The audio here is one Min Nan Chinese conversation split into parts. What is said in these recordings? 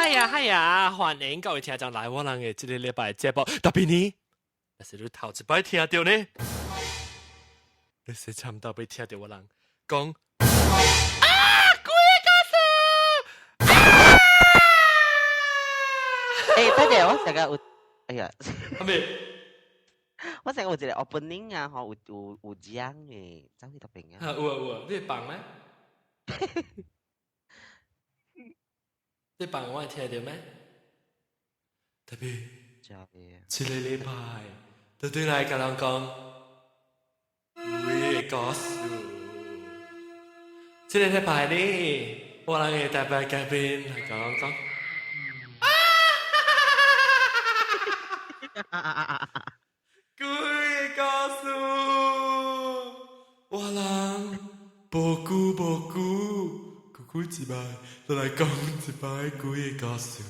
嗨呀嗨呀，歡迎各位聽眾來我人的這个禮拜節目，特別呢，若是你頭一擺聽著呢，你是差毋多欲聽著我人講啊，鬼故事。欸，等下我成日有，哎呀，係咪？我成日有一個 opening 啊，吼，有講的，走去特別啊。啊，有啊有啊，你會放咩？你放我會聽著咩？特別，這个禮拜，就對來共人講鬼故事。這个禮拜呢，我人的特別嘉賓來共人講。啊！鬼故事，我人無久無久，久久一擺，就來講一擺鬼故事。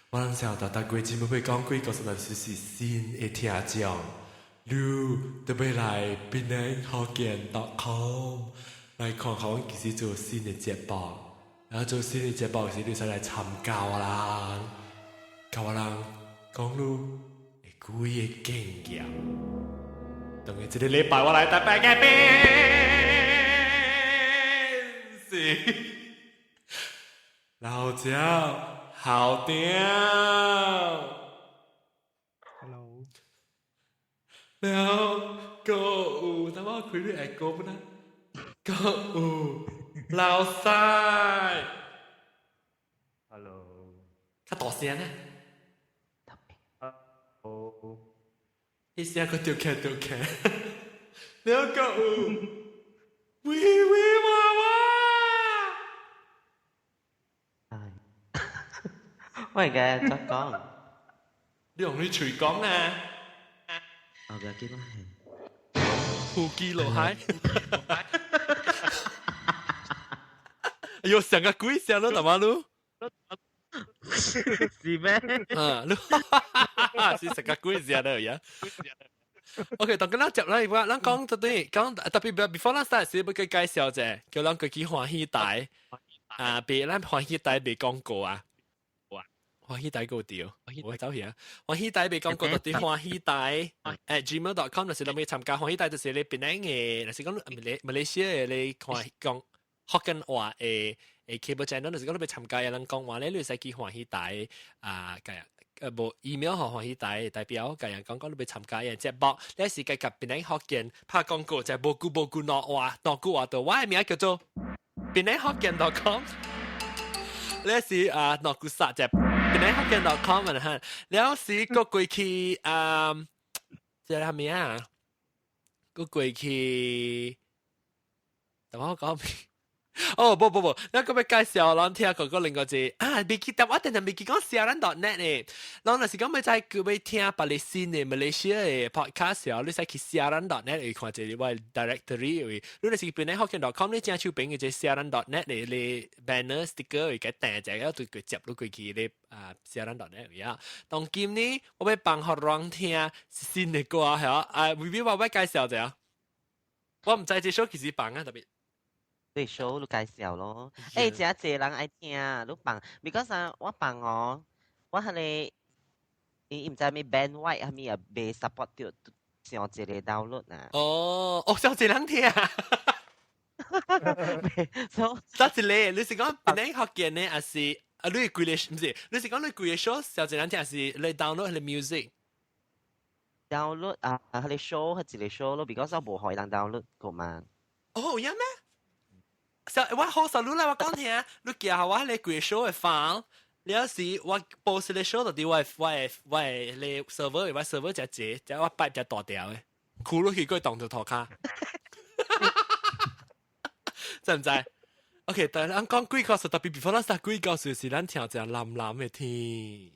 我人想逐逐月節目欲講鬼故事，但是是新的聽眾，你著欲來檳城福建 .com 來看看阮幾時做新的節目，然後做新的節目時，你使來參加我人，共我人講你的鬼的經驗。當然，這个禮拜我來特別嘉賓是老蔣校長。 Hello。然後閣有，等我開你愛歌不啦？閣有老師。 Hello。較大聲呢？哦。彼聲閣著起著起。然後閣有微微娃娃。唉，我而家怎講？你用你喙講啊！哦，不要緊啦。呼機落海。哎喲，上個鬼聲咯，大媽你。是咩？啊，你是上個鬼聲了呀？OK，當今咱接來，我咱講到底講特別 before 咱 start 時，欲閣介紹者，叫咱過去歡喜台啊，別咱歡喜台賣廣告啊。歡喜台夠掉，我走去啊！歡喜台賣廣告，到佇歡喜台 @gmail.com，若是咱欲參加歡喜台，就是咧檳城的，若是講馬來西亞的咧看講福建話的的 cable channel，若是講你欲參加的人講話咧，你會使去歡喜台啊，共無 email 予歡喜台代表，共人講講你欲參加的節目，你是共檳城福建拍廣告，就無久無久兩話兩句話，就我的名叫做檳城福建 .com，你是啊兩句殺就檳城福建 .com 啊，了是閣過去啊，這個啥物啊？閣過去，等我講。哦，無無無，咱閣欲介紹咱聽過個另外一個啊，未記得我定定未記講 siaran .net 呢。咱若是講欲知閣欲聽別个新的馬來西亞的 podcast 時，你使去 siaran .net 去看一个我 directory 位。你若是檳城福建 .com，你正手邊嘅這 siaran .net 的咧 banner sticker 會共訂一個，就接入過去咧啊 siaran .net 位啊。當今呢，我欲放予人聽新的歌嚇，啊，未必我欲介紹者，我毋知這首幾時放啊，特別。對 show 你介紹咯，欸，真濟人愛聽，你放，because 啊，我放哦，我彼個伊毋知咩 bandwidth 啥物啊，袂 support 著上一個 download 啊。哦，哦，上一個人聽。 So，得一個，你是講檳城福建的，還是啊？你規個毋是？你是講你規個 show 上一個人聽，還是你 download 彼個 music？ download 啊，彼個 show 彼一個 show 咯，because 我無予人 download 過嘛。哦，有影咩？我好實你來我講聽，你寄予我彼個規個 show 的 file，了時我 post 個 show 就佇我的 server，我 server 誠濟，只我擺誠大條的，箍落去閣當做塗跤，知毋知？OK，但咱講鬼故事，特別 before 咱 start 鬼故事時，咱聽一下藍藍的天。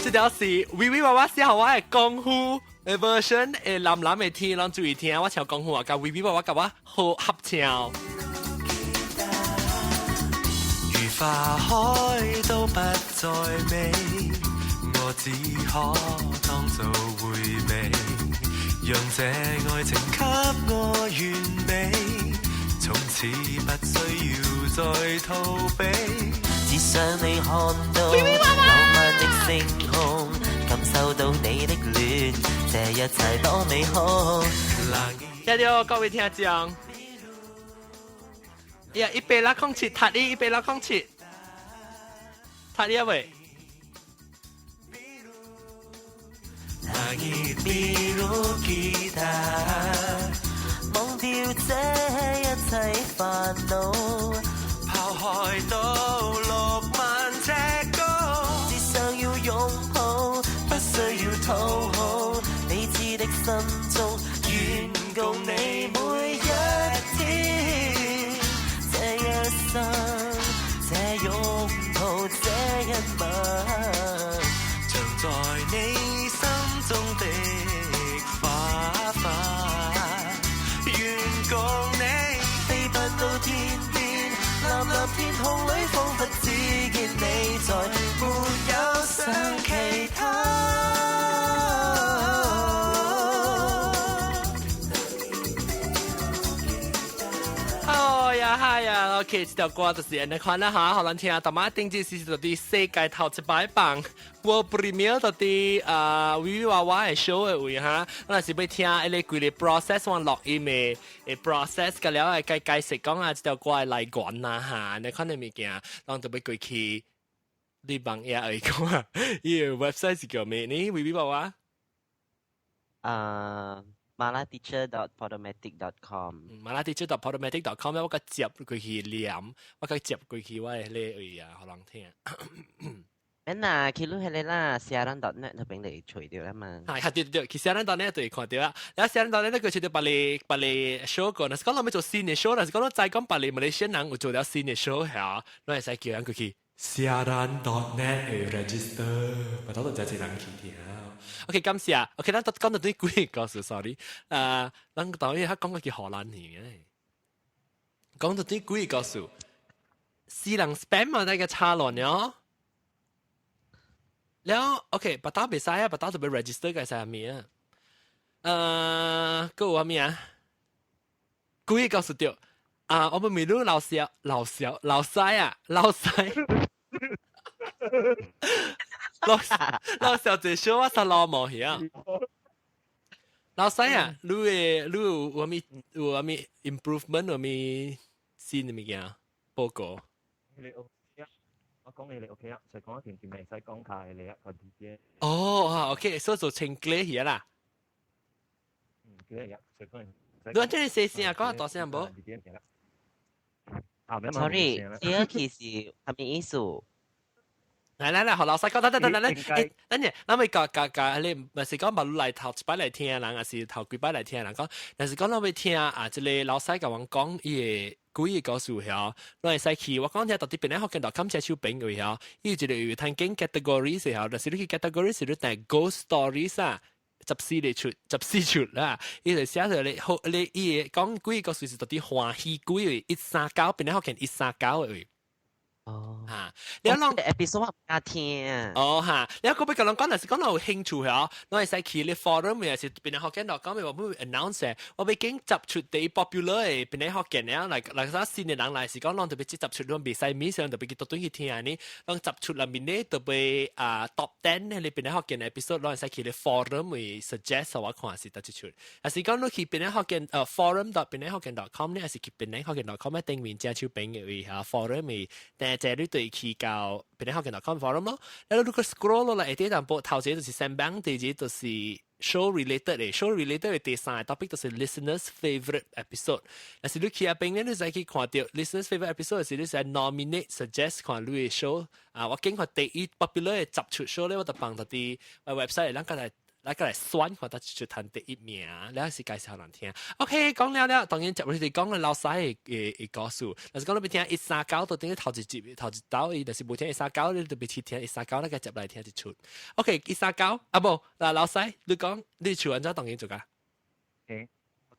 這條是微微娃娃寫予我的功夫的 version 的藍藍的天，攏注意聽，我唱功夫啊，佮微微娃娃佮我好合唱。如花開都不再美，我只可當做回味，讓這愛情給我完美，從此不需要再逃避。只想你看到浪漫的星空，感受到你的戀，這一切多美好。聽到各位聽眾，呀，18607，踢你18607，踢你一位。 Langit biru kita 忘掉這一切煩惱，拋開到6萬尺高，只想要擁抱，不需要討好，彼此的心中願共你每一天，這一生，這擁抱，這一吻，像在你心中的花瓣，願共你飛不到天邊，藍藍天空裏彷彿只見你在，沒有想其他。哦呀，係呀，OK，這條歌就是按呢款啦嚇，予咱聽。逐擺頂這是到佇世界頭一擺放，World Premiere 到佇啊微微娃娃的 show 的位哈，咱若是欲聽彼個規个 process 往錄音的的 process，佮了會解解釋講啊，這條歌的來源啊哈，按呢款的物件，攏著欲過去你網頁去看，伊个 website 是叫咩呢？微微娃娃？啊，malateacher.podomatic.com。 malateacher.podomatic.com 我共接過去念，我共接過去我的彼個位啊，予人聽。免啦，去你彼个啦，siaran.net 那邊嚟除掉啦嘛。係，對對對，去 siaran.net 就會看到啦。然後 siaran.net 那個就別个別个 show 過，若是講咱欲做新的 show，若是講咱知講別个馬來西亞人有做了新的 show 嚇，咱會使叫人過去 siaran.net 會 register，別到就真濟人去聽。OK，感謝。OK，咱講到對幾個故事，sorry。咱導演他講個叫荷蘭語嘅，講到對幾個故事，私人 spam 嘛，那個插亂了。了，OK，別打袂使啊，別打就欲 register 個啥物啊？閣有啥物啊？幾個故事對，啊，我們問你老師老師老師啊，老師，老老師最少我十老毛去啊。老師啊，你會你有啥物有啥物 improvement 有啥物新的物件報告？你 OK 啊？我講你你 OK 啊，就講一條條未使講太你一個字。哦，啊，OK，所以做清 clear 去啦。嗯，clear 啊，就講。你真係細聲啊，講大聲無？啊， Sorry，呢個其實係咩意思？來來來，予老師講，等等等等，欸，等陣，咱欲共共共，你毋是講捌來頭一擺來聽人，抑是頭幾擺來聽人講，若是講咱欲聽啊，這个老師共阮講伊个幾个故事曉，咱會使去，我講聽到佇邊個福建 .com 這手邊位曉，伊有一個有通揀 category 時候，若是你去 category 時你訂 ghost stories 啊。14個出，14出啦！伊就寫著你好，你伊講幾個故事是到底歡喜鬼139，邊個福建139的位。哦，嚇！你講 episode 我毋敢聽。哦嚇！你講欲共人講，若是講有興趣嚇，咱會使去你 forum 抑是邊個福建 .com 我欲 announce，我欲揀十出第一 popular 的邊個福建了，來來啥新的人來是講，攏特別這十出攏袂使 miss，特別去特轉去聽呢。攏十出內面呢特別啊 top 10 彼個邊個福建 episode，攏會使去你 forum 會 suggest 我看是佗一出。抑是講你去邊個福建forum.邊個福建 .com 呢，抑是去邊個福建 .com 頂面正手邊的位嚇 forum 會。但係你對去到邊個福建 .com forum 咯，然後如果 scroll 落來，下底淡薄頭一個就是三版，第二個就是 show related 的，show related 的第三個 topic 就是 listeners favorite episode。若是你去遐邊咧，你使去看著 listeners favorite episode 時，你使 nominate suggest 看你的 show 啊，我揀看第一 popular 的十出 show 咧，我就放到佇 website，咱個來。來個來選，看佗一出趁第一名，了是介紹人聽。OK，講了了，當然接落去講了老師的的故事。若是講你欲聽139，就等於頭一集頭一道，伊若是無聽一三九，你就欲去聽一三九，那個接來聽一出。OK，一三九，啊無，嗱老師，你講你厝按怎當然做㗎？ OK，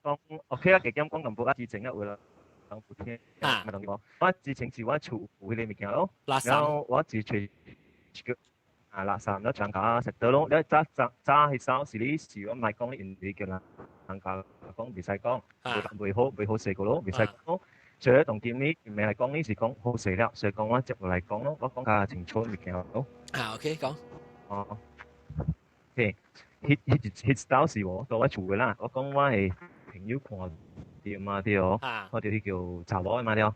講 OK 啊，加減講淡薄啊，之前啊有啦，人有聽，啊，咪講，我之前是我厝有彼個物件咯，然後我只揣一個。啊，垃圾了參加食得咯，你早早早彼首是你是我莫講，因為叫人人家講袂使講，袂好袂好勢個咯，袂使講。最後同點呢，未嚟講呢是講好死了，所以講我接落嚟講咯，我講較清楚物件咯。啊，OK，講。哦，OK，彼彼彼當時我到我厝嘅啦，我講我係朋友看到嘛對哦，看到彼叫查某的嘛對。了，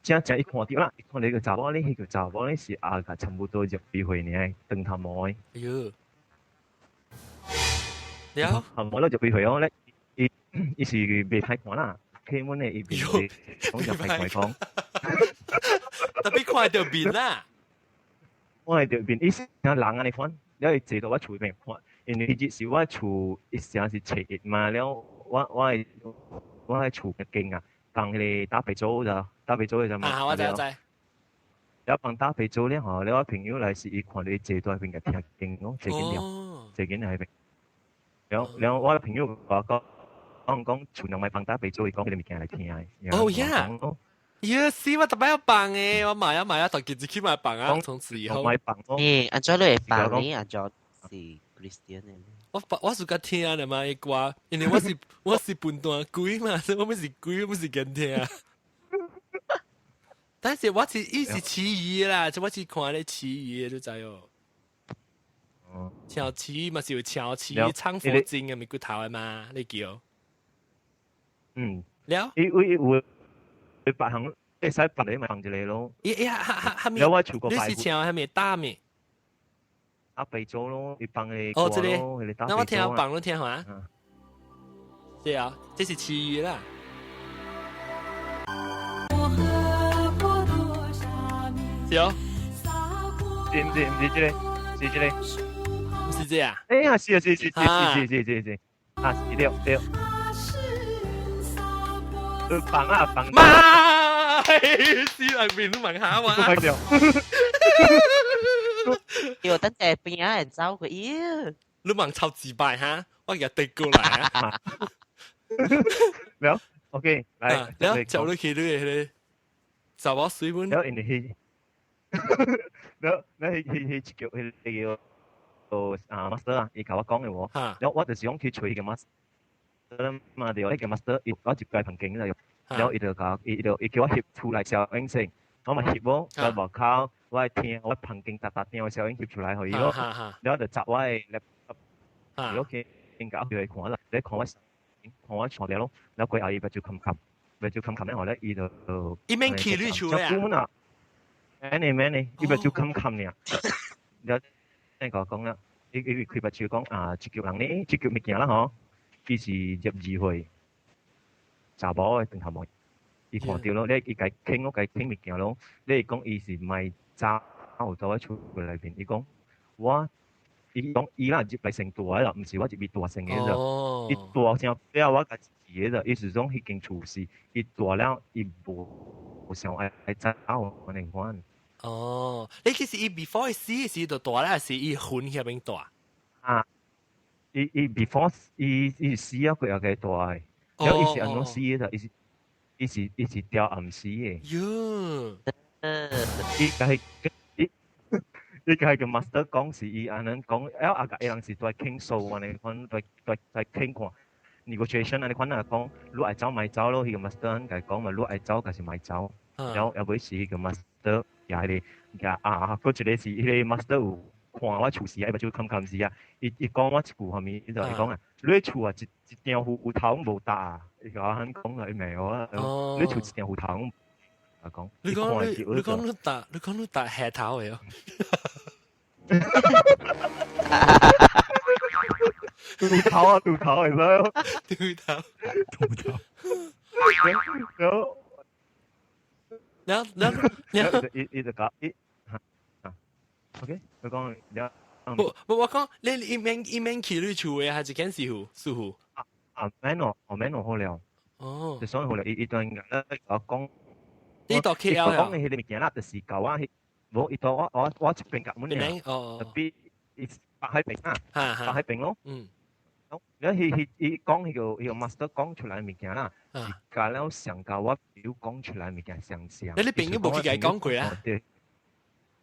正正伊看到啦，伊看到個查某呢，彼個查某呢是啊，差不多12歲爾，長頭毛的。哎喲，了，頭毛了12歲哦咧，伊伊是袂歹看啦，起碼呢伊袂講就歹看講。特別看到面啦。看到面，伊是像人按呢款，了伊坐到我厝邊看，因為彼日是我厝，伊成是初一嘛，了我喺厝間啊，放彼個打白粥就打白粥的就嘛。啊，我知我知。了放打白粥了吼，了我朋友來是伊看到伊坐在邊個聽經咯，坐緊了，坐緊喺邊。了了我朋友共我講，講講厝人莫放打白粥，伊講彼個物件來聽的。哦呀。呀，是我特別要放的，我買啊買啊，特別自己買放啊，從此以後。買放咯。欸，按怎你會放呢？按怎是 Christian 的？我我是較聽的嘛，伊歌，因為我是笨蛋鬼嘛，我毋是鬼，我是驚聽。但是我是伊是遲疑啦，就我是看咧遲疑的，你知哦。哦。超遲疑嘛是有超遲疑唱佛經的咪骨頭的嘛，你叫。嗯。了。伊伊有。佢白行，會使白你咪放一個咯。伊伊哈哈哈有我厝個你是唱啥物打咩？阿白粥咯，伊放的哦，這個。那我聽放你聽下。是啊，這是詞語啦。是哦。是毋是毋是這個？是這個。毋是這啊？哎呀，是啊，是是是是是是是，啊，是對對。放啊放！媽，死人面都問下嘛。喲，等陣邊仔會走過，咦？你問臭自敗哈？我而家滴過來啊！了，OK，來，了，走你去你個，查某水本。了，因為彼，了，了，彼彼彼叫彼個叫啊 master 啊，伊共我講的喎。了，我就是講去揣彼個 master 嘛，對，彼個 master 伊我入該房間啦，了伊就共伊就伊叫我翕厝內消音先，我嘛翕喎，在外口我聽我房間逐逐聽的消音翕出來予伊咯，了就閘我的 laptop，了去應該叫伊看啦，你看我看我錯了咯，了過後伊目睭冚冚，目睭冚冚了後咧，伊就伊免去你厝啊？免呢免呢，伊目睭冚冚爾，了聽我講啦，伊伊開目睭講啊，這叫人呢，這叫物件啦吼，伊是12歲，查某的長頭毛，伊看著咯，你伊共傾咯，共傾物件咯，你講伊是莫走到我厝內面，伊講我。伊講伊啦入來先大啦，毋是我入去大先的咋。伊大成了我家己的咋，伊是講彼間厝是伊大了，伊無想愛愛走按呢款。哦，你其實伊 before 伊死時就大啦，還是伊魂遐邊大？啊，伊伊 before 伊伊死啊，佢也個大的，了伊是按怎死的？伊是伊是伊是吊暗死的。喲，伊家伊。你個係個 master 講是伊按呢講，了阿個人是在傾訴按呢款，在在在傾看 negotiation 按呢款啊講，你愛走莫走咯，彼個 master 共伊講嘛，你愛走還是莫走，了後尾是彼個 master 也係個啊，閣一個是彼個 master 有看我厝時啊，伊目睭冚冚時啊，伊伊講我一句啥物，伊就伊講啊，你厝啊一一張斧頭無搭啊，伊共我按呢講啊，伊罵我啊，你厝一張斧頭。啊講，你講你你講你打你講你打下頭的哦。斧頭啊，斧頭係咪？斧頭，斧頭。然後，然後，然後，然後，伊伊就講伊，啊，OK，佢講了。不不，我講你伊免伊免去你厝的，還是間師傅師傅？啊，免咯，我免咯，好了。哦。就所以好了，伊伊段我講。你到 KL 講的彼個物件啦，就是舊啊，無伊到我我我這邊夾滿爾，特別伊白海邊啊，白海邊咯。嗯。你彼彼伊講彼個彼個 master 講出來物件啦，是共了上共我朋友講出來物件相像。你朋友無去共伊講過啊？對，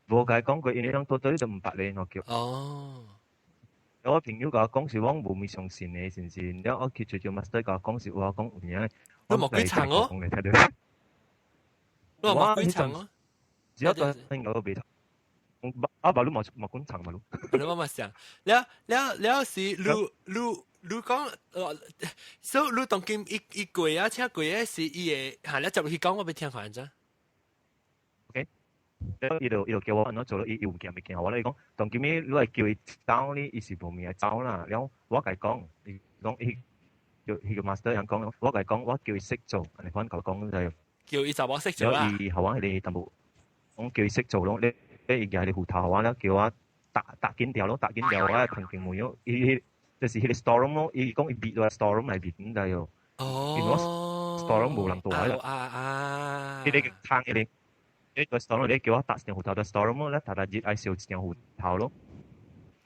無共伊講過，因為攏到底都毋捌咧，我叫。哦。我朋友共我講是我無物相信的，是毋是？了我去找找 master 共我講是我講有影。你無幾層哦？你話幾層啊？只要對應我別。啊，無你冇冇管層嘛？你我嘛想，了了了是你你你講，所以你當今一一過啊，請過嘅是伊會，嚇你接落去講，我欲聽看咋。 OK，伊就叫我按怎做咯，伊有物件物件，我咧伊講，當今你來叫伊走呢，伊是無物走啦。了我共伊講，伊講伊叫彼個 master 人講，我共伊講，我叫伊識做，按呢款共講就叫伊查某識做啊。伊予我彼个淡薄，講叫伊識做咯，你。伊舉彼個斧頭我咧叫我搭搭緊掉咯，搭緊掉我棚間門咯，伊就是彼個 store room 咯，伊講伊別落 store room 內面，毋知哦。哦。因為 store room 無人住啦。啊啊。彼個空彼個，彼個 store room 你叫我搭一張斧頭到 store room 咧，逐逐日愛燒一張斧頭咯。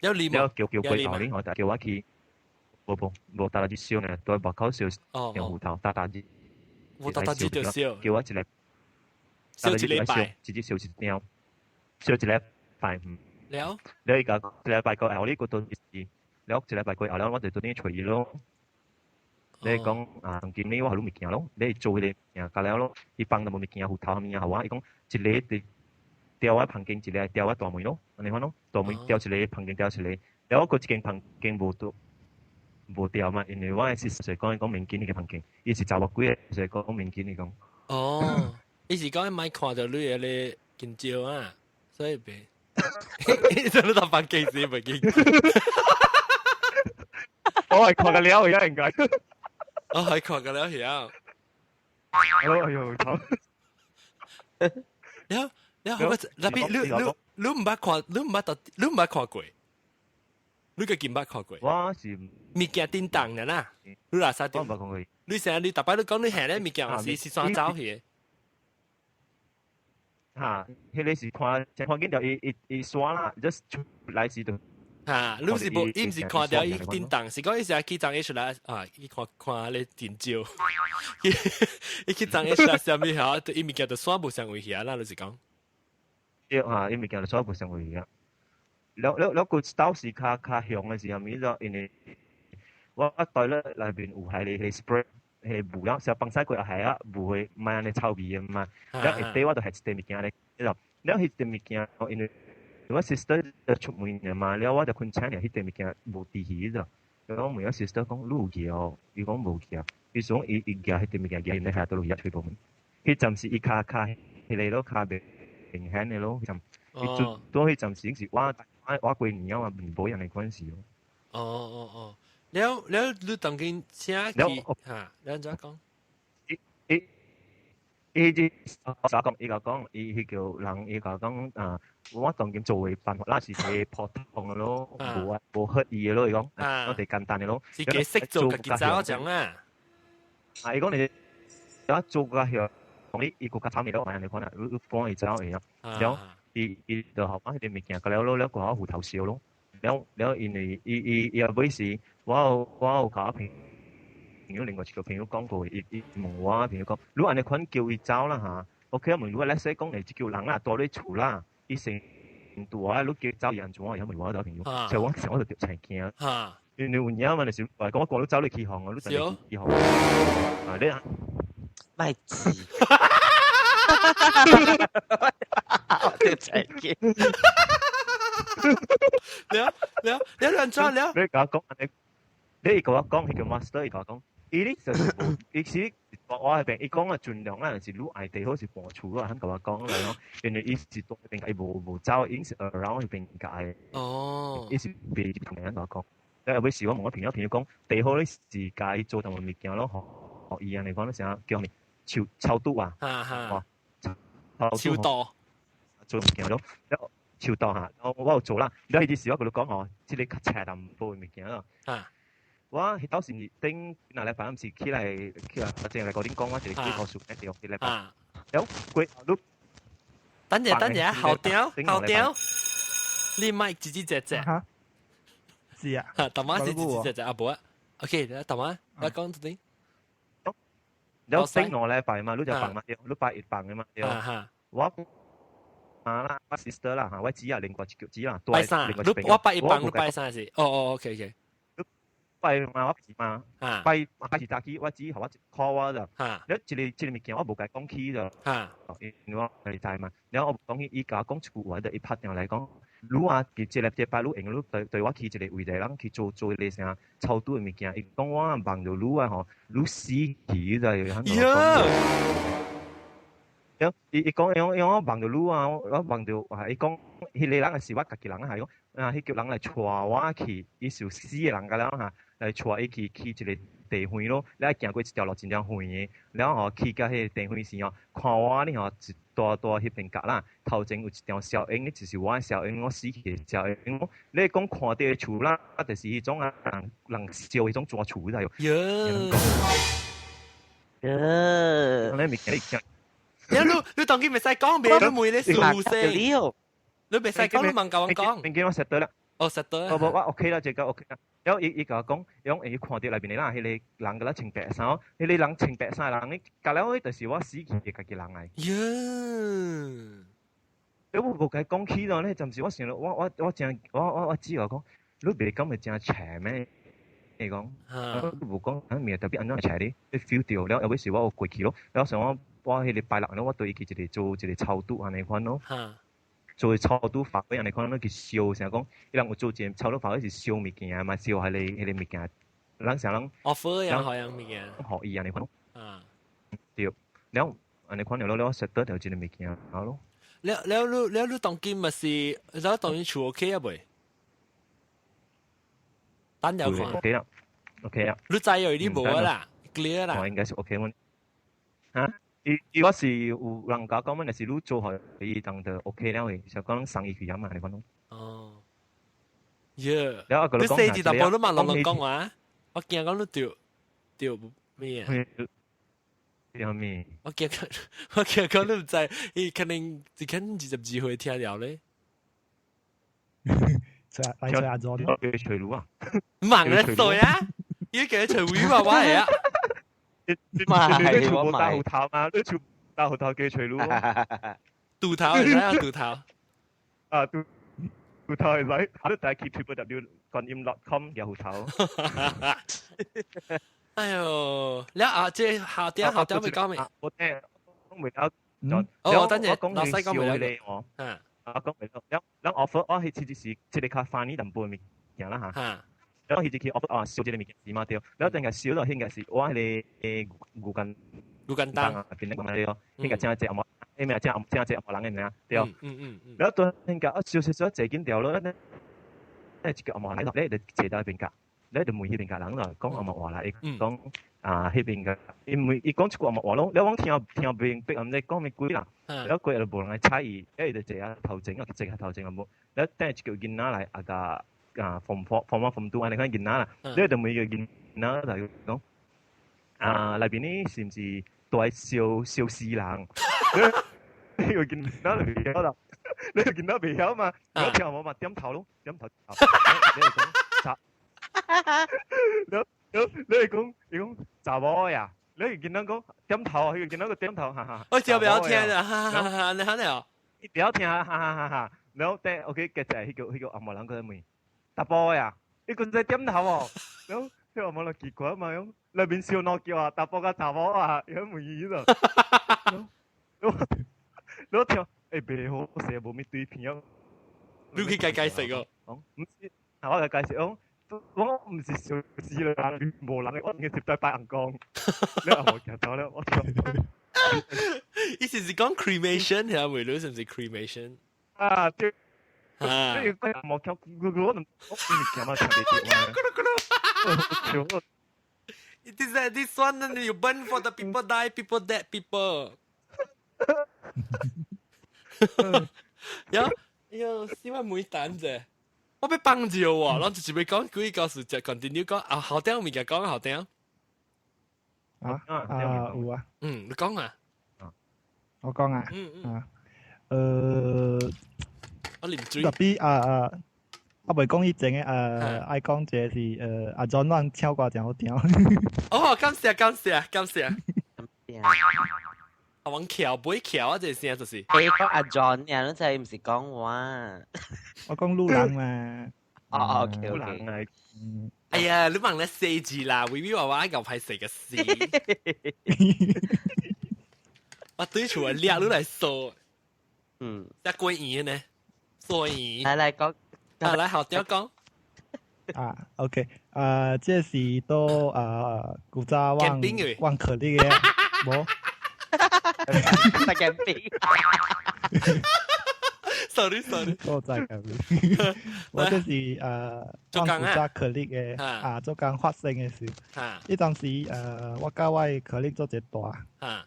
有禮了叫叫過後呢，我就叫我去，無無無逐逐日燒呢，佇外口燒一張斧頭，逐逐日。我逐逐日就燒。叫我一個。燒一禮拜。一日燒一張。燒一禮拜，嗯。了。了伊個一禮拜過後，你個到是，了一禮拜過後了，我就轉去揣伊咯。你講啊，今年我予你物件咯，你做彼個物件，甲了咯，伊放淡薄物件，斧頭物件予我，伊講一个佇吊我房間，一个吊我大門咯，按呢款咯，大門吊一个，房間吊一个，了我閣一間房間無吊無吊嘛，因為我的是講伊講免緊彼个房間，伊是查某幾个，是講免緊伊講。哦，伊是講莫看著你彼個緊張啊。所以別，你都房間時袂記。我係看個了而家應該。我係看個了而家。哎呦，頭。了了，我那邊你你你毋捌看，你毋捌到，你毋捌看過，你家己毋捌看過。我是物件叮當的啦，你哪啥我毋捌看過。你成日你逐擺你講你行咧物件是是怎走去的？嚇，彼個是看，看見著伊伊伊刷啦，just 出來時就。嚇，你是無，伊毋是看著伊叮當，是講伊是去張 H 來啊，伊看看咧真少，伊去張 H 來啥物嚇，伊物件就刷無相位去啊，啦，就是講。對啊，伊物件就刷無相位啊。了了了，佢到時較較強的時候，咪就因為我袋咧內面有彼个 spray。彼霧了，成放屎過後係啊，霧會莫按呢臭味的嘛。了下底我就彼一塊物件咧，了了彼塊物件，因為我 sister 就出門了嘛，了我就困醒了，彼塊物件無佇去咗。了我問我 sister 講，你有去哦？伊講無去啊。伊講伊伊舉彼塊物件舉喺下倒落去吹部門。彼陣時伊較較彼个咯，較袂明顯的咯，彼陣伊做多彼陣時是我我我過年啊嘛，無樣的關係咯。哦哦哦。了了，你當今請去嚇？你按怎講？伊伊伊這啥講？伊共講，伊彼叫人，伊共講啊，我當今做的辦法，那是一個普通的咯，無啊無刻意的咯，伊講，我哋簡單的咯。是家識做家己走講啊。啊，伊講你，我做個曉，講你伊閣較慘的咯，按呢款啊，你你趕伊走會曉，了伊伊就予我彼个物件，了了了，閣予斧頭燒咯。了了，因為伊伊伊後尾是，我有我有共我朋友另外一個朋友講過，伊伊問我朋友講，你按呢款叫伊走啦嚇，OK 啊？問你來說講會這叫人啦，蹛咧厝啦，伊先拄啊，你叫伊走伊按怎？伊問我個朋友，所以我想我就著青驚。因為有影嘛，就是話講我趕你走你起哄啊，你就起哄。啊，你啊，莫字。我著青驚。了了了，按怎了？你共我講按呢，你伊共我講，彼個 master 伊共我講，伊咧就是無，伊是我彼邊，伊講啊盡量啦，就是愈愛地好是搬厝咯，肯共我講來咯，因為伊是蹛彼邊，伊無無走，伊是 around 彼邊界。哦。伊是袂同人共我講，了後尾是我問我朋友，朋友講，地好你是共伊做淡薄物件咯，予伊按呢講，啥叫啥物超超度啊？哈哈。超度。做物件咯。超多嚇，我我有做啦。了彼時我共你講哦，這个較斜淡薄的物件咯。啊！我彼當時頂若禮拜毋是起來起來，正來甲恁講，我一個幾箍數對，一禮拜。了過你等陣等陣，後調後調，你麥吱吱隻隻。是啊。大媽是吱吱隻隻啊，無啊。OK，大媽，你講這啲。了頂兩禮拜嘛，你就放嘛，你拜一放的嘛，對。我。啊啦，我 sister 啦嚇，我姊啊，另外一個姊啦，拜三，你我拜一放，你拜三是？哦哦，OK OK。拜嘛我是嘛，拜拜是早起我只予我 call 我啦。了一个這个物件我無共伊講起啦。因為我會知嘛。了我講起伊共我講一句話，就伊拍電話來講，你啊，佇這個禮拜你用你對對我去一個位者人去做做迄個啥超度的物件，伊講我夢著你啊吼，你死去就係按怎講。了伊伊講伊講我夢著你啊，我夢著啊，伊講彼個人是我家己人啊，係講啊，彼叫人來帶我去，伊是有死的人甲了哈，來帶伊去去一個地方咯，了行過一條路真正遠的，了吼去到彼個地方時吼，看我呢吼一大大彼邊角啦，頭前有一條硝煙，就是我的硝煙，我死去的硝煙。你講看著的厝啦，就是彼種啊人人燒彼種磚厝來喲。喲。喲。你物件你講。你你當今袂使講，袂你問你數聲。你袂使講，你問甲我講。物件我實得啦。哦，實得。哦無，我 OK 啦，這個 OK 啦。了伊伊共我講，伊講會看著內面的人，彼個人閣咧穿白衫，彼個人穿白衫的人，佮了彼就是我死去的家己人來。喲！我無共伊講起咯，咧暫時我想著，我我我真我我我只有講，你袂感覺真邪咩？伊講，我無講，啊物特別按怎邪你，你 feel 著了，後尾是我有過去咯。了想我我彼個拜六咧，我對伊去一個做一個超度按呢款咯。做超度法會按呢款，去燒啥講，伊人有做一個超度法會是燒物件嘛，燒彼個彼個物件，人啥人 offer 樣好樣物件，予伊按呢款。對，了按呢款了了，實得著這個物件好咯。了了你了你當今嘛是，了當今厝 OK 啊未？等有看。 OK 啦，OK 啊。你知有你無啦，clear 啦。我應該是 OK 阮。哈？伊伊我是有人共我講，若是你做予伊當就 OK 了的，就講送伊去遐嘛，你講。哦。耶！了你細字淡薄你嘛攏攏講話，我驚講你著著咩啊？有咩？我驚講，我驚講你毋知，伊可能只可能22歲聽了咧。來吹阿祖，叫伊吹爐啊！忙咧對啊！伊叫伊吹魚嘛，我會啊。你你全部大芋頭嘛？你全大芋頭叫吹爐。肚頭會使啊，肚頭。啊，肚芋頭會使，你帶去 www 觀音 .com 嘅芋頭。哎喲，了啊，這下點下點未講未？我聽，未了。哦，等陣，我老細講未了。嗯。我講未了，了了 offer 我係其實是這個較 funny 淡薄物件啦嚇。了彼時去 offer 啊燒這個物件是嘛對，了等下燒到應該是我彼個牛肝牛肝當啊，邊個講對，應該真濟紅，因為真真濟紅人的名對。了對應該啊燒燒燒坐緊掉咯，咧一個紅人來，咧就坐到彼邊角，咧就問彼邊角人咯，講紅話啦，伊講啊彼邊個，伊問伊講一句紅話咯，了我聽聽明白，毋知講啥鬼啦，了過後就無人來睬伊，了伊就坐啊頭前啊，坐較頭前啊無，了等一個囡仔來啊共。啊，form four、form one、form two 按呢款囡仔啦，你就問個囡仔就講，啊內邊呢是毋是都愛燒燒死人？你個囡仔就袂曉啦，你個囡仔袂曉嘛？我聽我嘛點頭咯，點頭。你係講查？你你你係講你講查某呀？你個囡仔講點頭，彼個囡仔個點頭，哈哈。我就不要聽啦，哈哈哈！你喊了？伊不要聽，哈哈哈哈！然後等 OK，接住彼個彼個紅毛人閣問。查埔呀，伊閣在點頭哦，然後彼個無就奇怪嘛，講內面燒兩叫啊，查埔佮查某啊，伊問伊咯，我聽，欸，袂好勢，無物對片啊，你去解解釋哦，講毋是，我來解釋講，我毋是燒死人，無人，我應該是拜尪公，你也無聽到了，我聽。意思是講 cremation 係咪？你是毋是 cremation？啊，對。啊！你個冇聽，我我我唔聽嘛，聽袂著。 It is this one you burn for the people die people dead people 有有，死我每單啫，我欲放尿喎，攏就是欲講幾個事就 continue 講啊，後頂物件講後頂。啊啊有啊。嗯，你講啊。我講啊。嗯嗯。啊。我啉水。特別啊啊，我袂講以前的，愛講一個是阿 John 咱唱歌誠好聽。哦，感謝感謝感謝。啊，往橋尾橋啊，這個聲就是。你講阿 John 呀，你知毋是講我。我講路人嘛。哦，OK OK。嗯。哎呀，你問你四字啦，微微娃娃牛排食個死。我對厝啊掠你來數。一過年呢，所以來來講，啊來好點講。啊，OK，這是都古早往往可力嘅，無？在 camping。 Sorry sorry，我在 camping。我這是往古早可力嘅，啊，做工發生嘅事。彼當時我佮我的可力做一個大。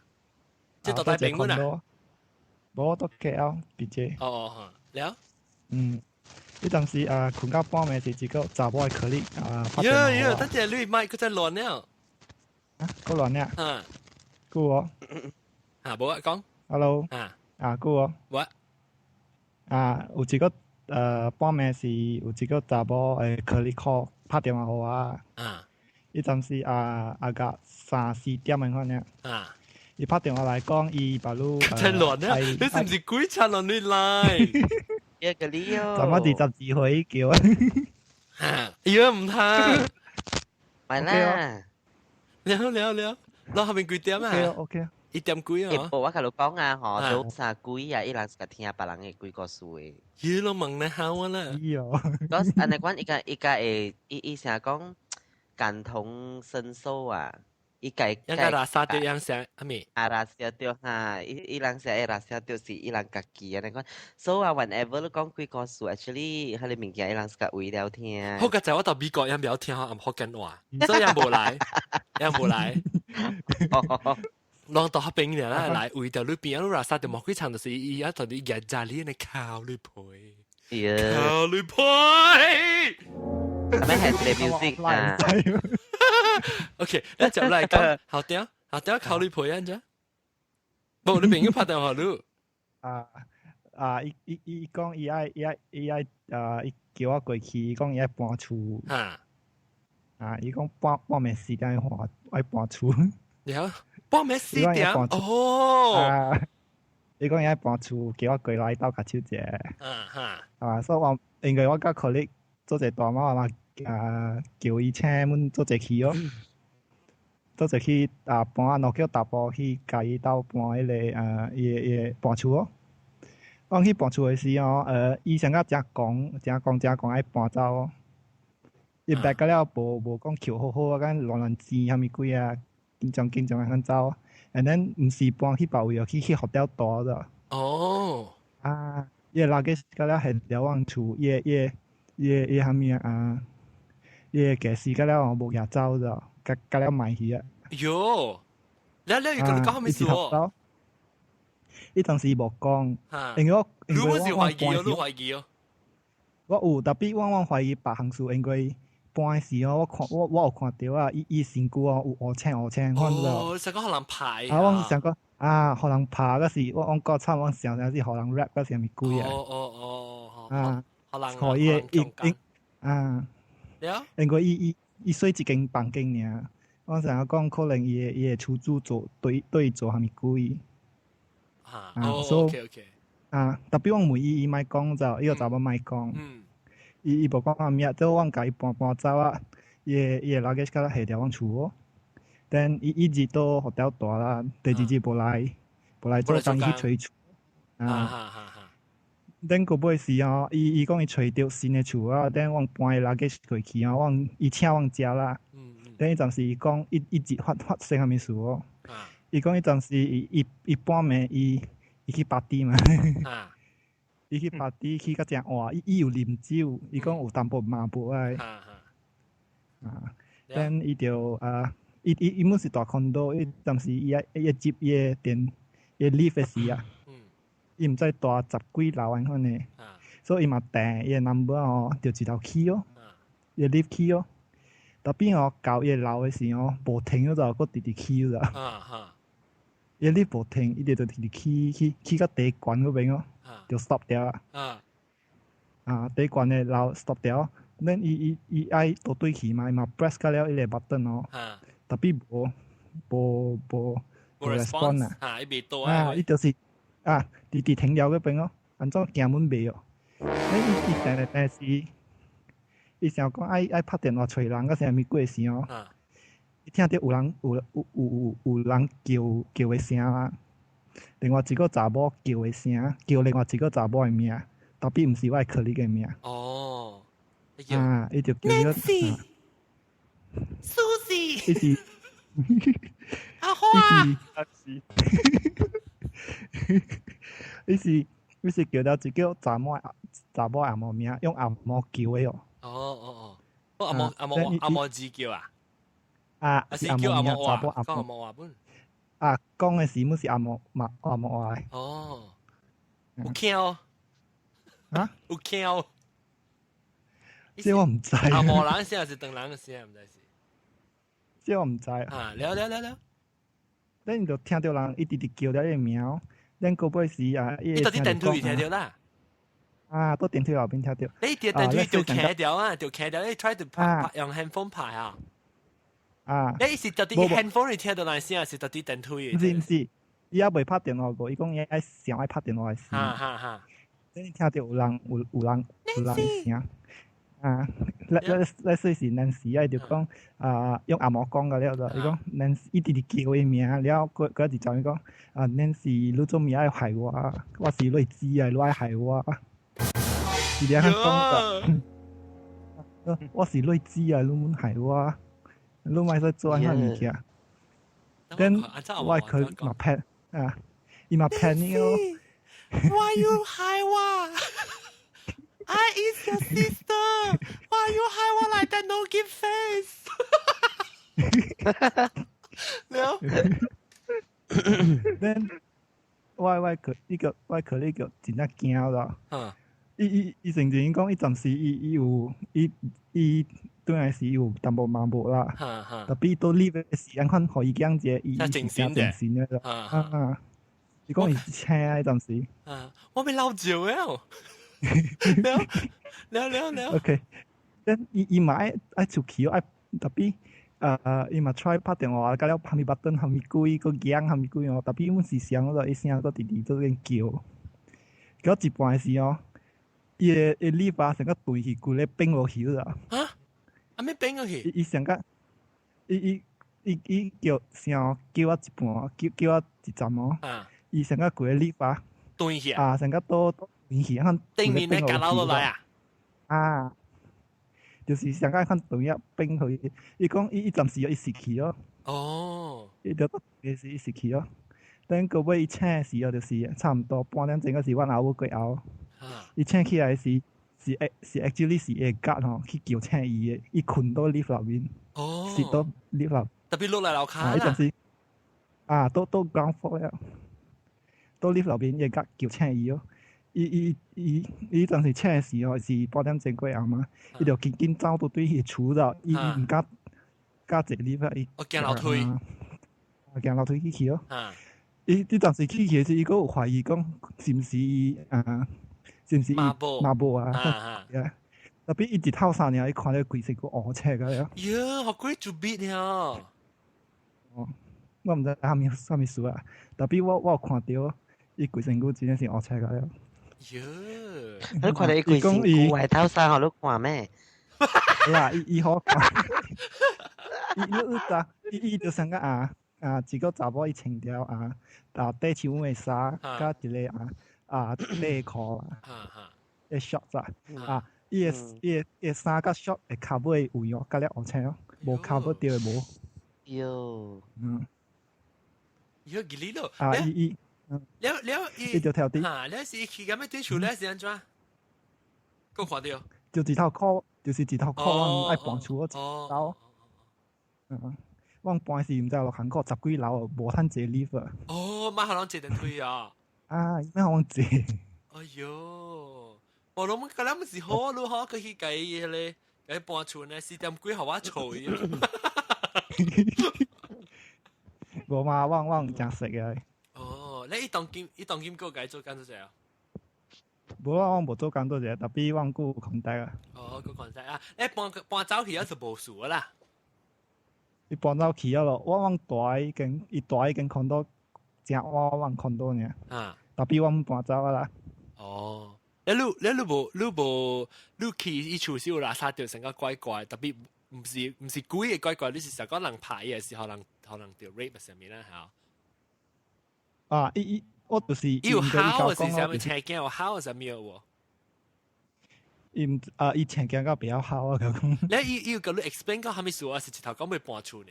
這大大朋友啦。無，都 KL 別這。哦哦，了。彼當時啊，睏到半暝是一個查某的 colleague 啊，拍電話。喲喲，等陣你麥閣再亂了。啊，閣亂了。嗯。久哦。啊，無啊，講。 Hello。啊。啊，久哦。我。啊，有一個半暝是有一個查某的 colleague call 拍電話予我。啊。彼陣時啊啊個三四點的款爾。啊。伊拍電話來講，伊把汝。真亂啊！你是毋是鬼差亂你來？一個理由。怎麼22歲叫啊？哎呀，唔通。咪啦。了了了，攞後面幾點啊？OK。 1點幾啊？無我共你講啊，吼，做啥鬼啊？伊人是聽別人的鬼故事的。伊攏問你好啊啦。講按呢講，伊個伊個會，伊伊成日講感同身受啊。伊家應該垃圾對樣聲，阿咪？啊，垃圾對哈，伊伊人成日垃圾就是伊人家己按呢講。所以啊，whenever 你講鬼故事，actually，彼个物件伊人是較為了聽。好佳哉我到美國也袂曉聽福建話，所以也無來，也無來。攏到彼邊啦，來為著你邊啊，你垃圾就無幾場，就是伊啊，同你日日你呢靠你陪，靠你陪。係咪係這個 music 啊？ OK，咱接來講，好點，好點，靠你陪按怎？無，你朋友拍電話你。啊啊！伊伊伊講伊愛伊愛伊愛啊！伊叫我過去，伊講伊愛搬厝。啊！伊講半半暝4點半愛搬厝。了，半暝四點哦。啊！伊講伊愛搬厝，叫我過來鬥共手者。啊哈。啊！所以我因為我佮 colleague 做一大媽嘛，啊叫伊請阮做齊去哦。做齊去啊搬啊，叫大埔去共伊鬥搬彼个啊伊个伊个搬厝哦。講去搬厝的時候，伊先甲誠講，誠講誠講愛搬走哦。伊白到了無無講扣好好啊，敢亂亂錢啥物鬼啊，緊張緊張啊，走。And then 毋是搬去別位哦，去去 hotel 住咗。哦。啊，伊個 luggage 到了下了阮厝，伊個伊個伊個伊個啥物啊？伊個家私到了無掠走咗，甲甲了賣去啊。喲，了了，伊共你講啥物事哦？伊當時無講，因為我你是懷疑哦，你懷疑哦。我有，特別我懷疑別項事，因為搬的時候，我看我我有看著啊，伊伊身軀哦有烏青烏青，看到。哦，想講予人拍。啊，我想講啊，予人拍嗰時，我講慘，我想想是予人 rape 嗰時係咪鬼啊？哦哦哦哦。啊，予人。予伊伊伊啊。了。因為伊伊伊睡一間房間爾，我想講可能伊的伊的厝主做對對伊做啥物鬼。啊，哦，OK OK。啊，特別我問伊，伊莫講就，伊個查某莫講。伊伊無講啥物啊，做阮共伊搬搬走啊，伊的伊的 luggage 甲下佇阮厝哦。等伊一日都 hotel 住啦，第二日無來，無來做工去揣厝。啊。等過尾時吼，伊伊講伊揣著新的厝啊，等阮搬伊 luggage 過去吼，阮伊請阮食啦。等伊陣時伊講，伊一日發發生啥物事哦？伊講伊陣時伊伊伊半暝伊伊去 party 嘛。伊去 party 去到誠晏，伊伊有啉酒，伊講有淡薄麻布愛。啊，等伊就啊，伊伊伊本是住 condo，伊暫時伊愛伊接伊的電，伊 lift 的時啊，伊毋知住十幾樓按款的，所以伊嘛訂伊的 number 哦，就一頭起哦，伊 lift 起哦，特別哦到伊的樓的時哦，無停咗就閣直直起咗。伊 lift 無停，伊就直直起起起到第懸嗰邊哦，就 stop 掉啦。啊，第懸的樓 stop 掉，咱伊伊伊愛倒對去嘛，伊嘛 press 到了伊個 button 哦，特別無無無無 respond 啊。啊，伊袂倒啊，伊就是啊，直直停了嗰邊哦，按怎行阮袂哦？咱伊伊定定時，伊想講愛拍電話揣人，個啥物鬼時哦。伊聽到有人有有有有人叫叫的聲啦，另外一個查某叫的聲，叫另外一個查某的名，tapi 毋是我的 colleague 的名。哦。啊，伊就叫咗 Nancy。Susie。伊是。阿花。伊是叫了一個查某阿毛名，用阿毛叫的哦。哦哦哦，阿毛阿毛阿毛字叫啊？啊，是叫阿毛查某阿講阿毛話本。啊，講的是毋是阿毛嘛阿毛話？哦，有巧。啊？有巧。這我毋知。阿毛人聲還是唐人的聲？毋知是。這我毋知。啊，了了了了。咱就聽到人一直直叫了伊名，咱過尾時啊，伊到底電梯聽到啦？啊，到電梯後邊聽到。你佇電梯就徛掉啊，就徛掉，你 try to 拍用 handphone 拍啊。啊！你是到底 handphone 你聽到人聲，是到底電梯？毋是毋是，伊猶未拍電話過，伊講伊愛想愛拍電話的時。哈哈哈！你聽到有人有有人有人聲。啊，咱說是 Nancy 啊，就講啊，用阿毛講個了就，伊講 Nancy 一直直叫伊名，了過過一陣伊講啊 Nancy，你做咩愛害我？我是你姊啊，你愛害我？是這樣講的。我是你姊啊，你毋害我？你莫使做按怎物件？then 我佢嘛 pan 啊，伊嘛 panic 哦。 Why you 害我？I is your sister. Why you 害我 like that? No give face. 了。 Then 我佢伊個我佢呢個真正驚啦。伊伊伊成前講，伊暫時伊伊有伊伊轉來時有淡薄麻木啦。特別到呢個時間，看予伊講者，伊伊是真精神的啦。啊，伊講伊醒啊，暫時。啊，我欲老招了。了了了了。 OK，then 伊伊嘛愛愛出去，愛 tapi 伊嘛 try 拍電話，甲了按物 button 按物鬼，閣按按物鬼哦，tapi 阮是聲嗰個，伊聲閣直直做緊叫，叫一半時哦，伊的伊 lift 啊，成個斷去，規个變落去啦。啊？啊咩變落去？伊伊成個，伊伊伊伊叫聲叫我一半，叫叫我一站哦。伊成個規個 lift 啊。斷去啊！成個都斷去，看頂面咧夾落來啊！啊！就是上個看斷一變去，伊講伊伊暫時伊失去哦。哦。伊就也是伊失去哦。等個尾伊醒時哦，就是差毋多半點鐘嗰時，阮阿母過後，伊醒起來時是是 actually 是會甲吼去叫醒伊的，伊睏到 lift 內面，是到 lift 內。 Tapi 落來樓跤啦。伊暫時啊，都都 ground floor 了，到 lift 內面伊甲叫醒伊哦。伊伊伊伊當時醒時哦，是半點鐘過後嘛，伊就緊緊走到對彼厝度，伊伊毋敢敢坐 lift 啊，伊。哦，行樓梯。行樓梯去去哦。伊伊當時去去時，伊閣有懷疑講是毋是伊啊，是毋是伊麻木啊？Tapi 伊一透衫爾，伊看到規身軀烏青個了。喲，好鬼做筆了。哦，我毋知啥物啥物事啊，tapi 我有看到，伊規身軀真正是烏青個了。喲，你看到伊規身軀外頭衫，予你看咩？啦，伊伊好看，伊你知，伊伊就成個啊啊，一個查某伊穿條啊啊短袖的衫，佮一個啊啊短褲啊，個 short 啊，啊，伊的伊的伊的衫佮 short 的跤尾位哦，佮了烏青哦，無跤尾著的無。喲，嗯。喲，幾哩咯？啊，伊伊。了了伊就跳啲。嚇，了是去咁樣對厝咧是按怎？閣看著？就一頭褲，就是一頭褲，愛搬厝嗰一樓。嗯，我搬時毋知落行過十幾樓，無通坐 lift 啊。哦，馬可能坐電梯啊。啊，咩可能坐？哎喲，我諗嗰諗是好咯，嗬，佢去計迄個，計搬厝呢，四點幾予我嘈。無嘛，我我誠熟嘅。哦，你伊當今伊當今閣該做工做啥啊？無啊，我無做工做者，tapi 我閣有 contact 啊。哦，閣 contact 啊！你搬搬走去啊就無事啦。伊搬走去啊咯，我阮蹛彼間，伊蹛彼間 condo 誠倚阮 condo 爾。啊。 Tapi 阮搬走啊啦。哦，你你無你無你去伊厝時有垃圾著成個怪怪，特別毋是鬼嘅怪怪，你是想講人拍伊嘅時候，人可能著 rape 上面啦嚇。啊，伊伊我就是伊有吼是啥物？青驚有吼啥物喎？伊毋啊，伊青驚到比較好啊，佢講。你伊伊有共你 explain 講啥物事啊？是一頭講欲搬厝呢？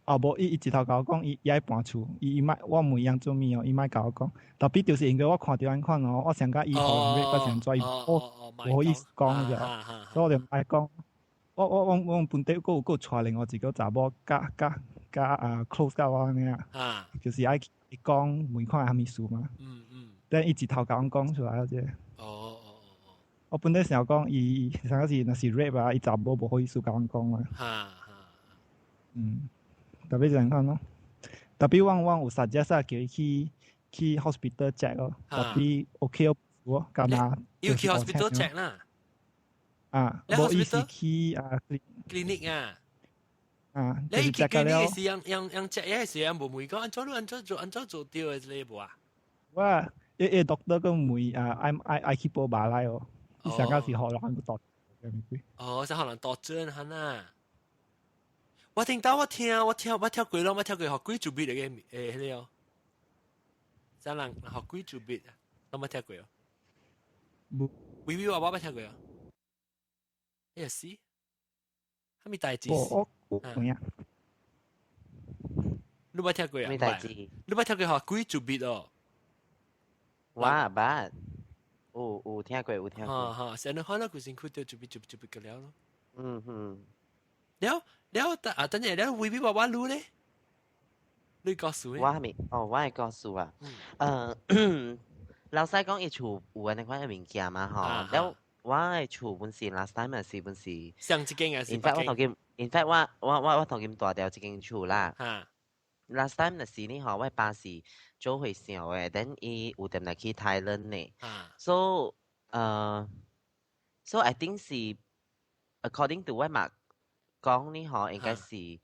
啊，無，伊伊一頭共我講，伊伊愛搬厝，伊伊莫我問伊做物哦，伊莫共我講。特別就是因為我看著按款哦，我想甲伊予人 rape 我想做伊，我無好意思講就，所以我就莫講。我我我我本地閣有閣帶另外一個查某，佮佮佮啊 close 佮我按呢啊，就是愛伊講問看啥物事嘛。等伊一頭共阮講出來這。我本來想講伊上個是若是 rape 啊，伊查某無好意思共阮講嘛。特別就按款咯。特別我我有 suggest 叫伊去去 hospital check 咯，特別 OK 哦，敢若要去 hospital check 啦。啊，無伊是去啊 clinic 啊。啊，你去 clinic 是用用用 check 嘢是用無問講按怎你按怎做按怎做對的這個無啊？我伊伊 doctor 閣問啊，愛愛愛去報馬來哦，伊上個是予人度。哦，是予人度準哈呐。我聽到我聽我聽我聽過咯，我聽過予鬼做筆嚟嘅誒，彼個哦，啥人予鬼做筆啊？都冇聽過哦。無。微微我我捌聽過哦。哎呀是，啥物代誌？我我有影。你捌聽過啊？咩代誌？你捌聽過予鬼做筆哦？我捌，有有聽過有聽過。哈哈，成日看到佢身軀就做筆做筆做筆個了咯。了了，啊，等陣了，微微娃娃擼咧，你告訴我係咪？哦，我係告訴啊。老細講伊厝有按呢款的物件嘛吼，了我的厝本是 last time 是本是上一間還是 In fact 我頭先，in fact 我我我我頭先蹛著這間厝啦。Last time 若是呢吼，我爸是做和尚的，then 伊有踮來去 Thailand 呢。So so I think 是 according to 我媽講呢吼，應該是伊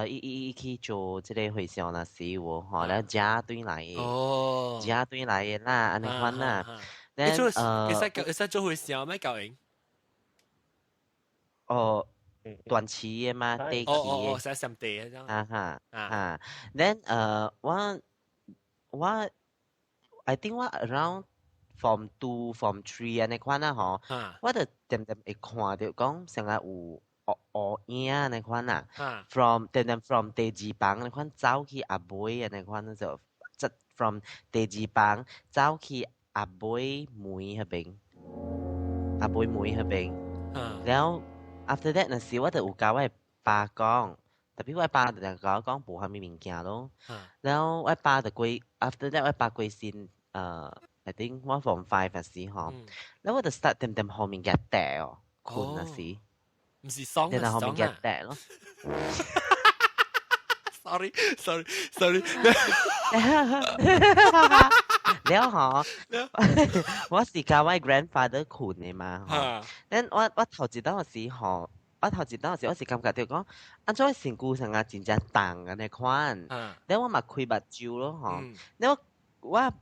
伊伊去做這个和尚若是有吼，了食對來的，食對來的啦，按呢款啦。你做會使會使做和尚咩教應？哦，斷期的嘛，短期的。哦哦哦，使上地啊，啊哈啊，then 我我 I think 我 around form 2 form 3 按呢款啊吼，我就恬恬會看著講成日有烏烏影按呢款啊，from 恬恬 from 第二房按呢款走去後尾按呢款就，即 from 第二房走去後尾門彼邊，後尾門彼邊，了 after that 若是我就有共我爸講，特別我爸就共我講無啥物物件咯，了我爸就過 after that 我爸過身，I think 我 form 5 時吼，了我就 start 恬恬予物件綴哦，睏若時，毋是爽然後予物件綴咯。 Sorry sorry sorry。了吼，我是共我 grandfather 睏的嘛吼，then 我我頭一當時吼，我頭一當時我是感覺著講，按怎身軀上啊真正重按呢款，then 我嘛開目睭咯吼，then 我我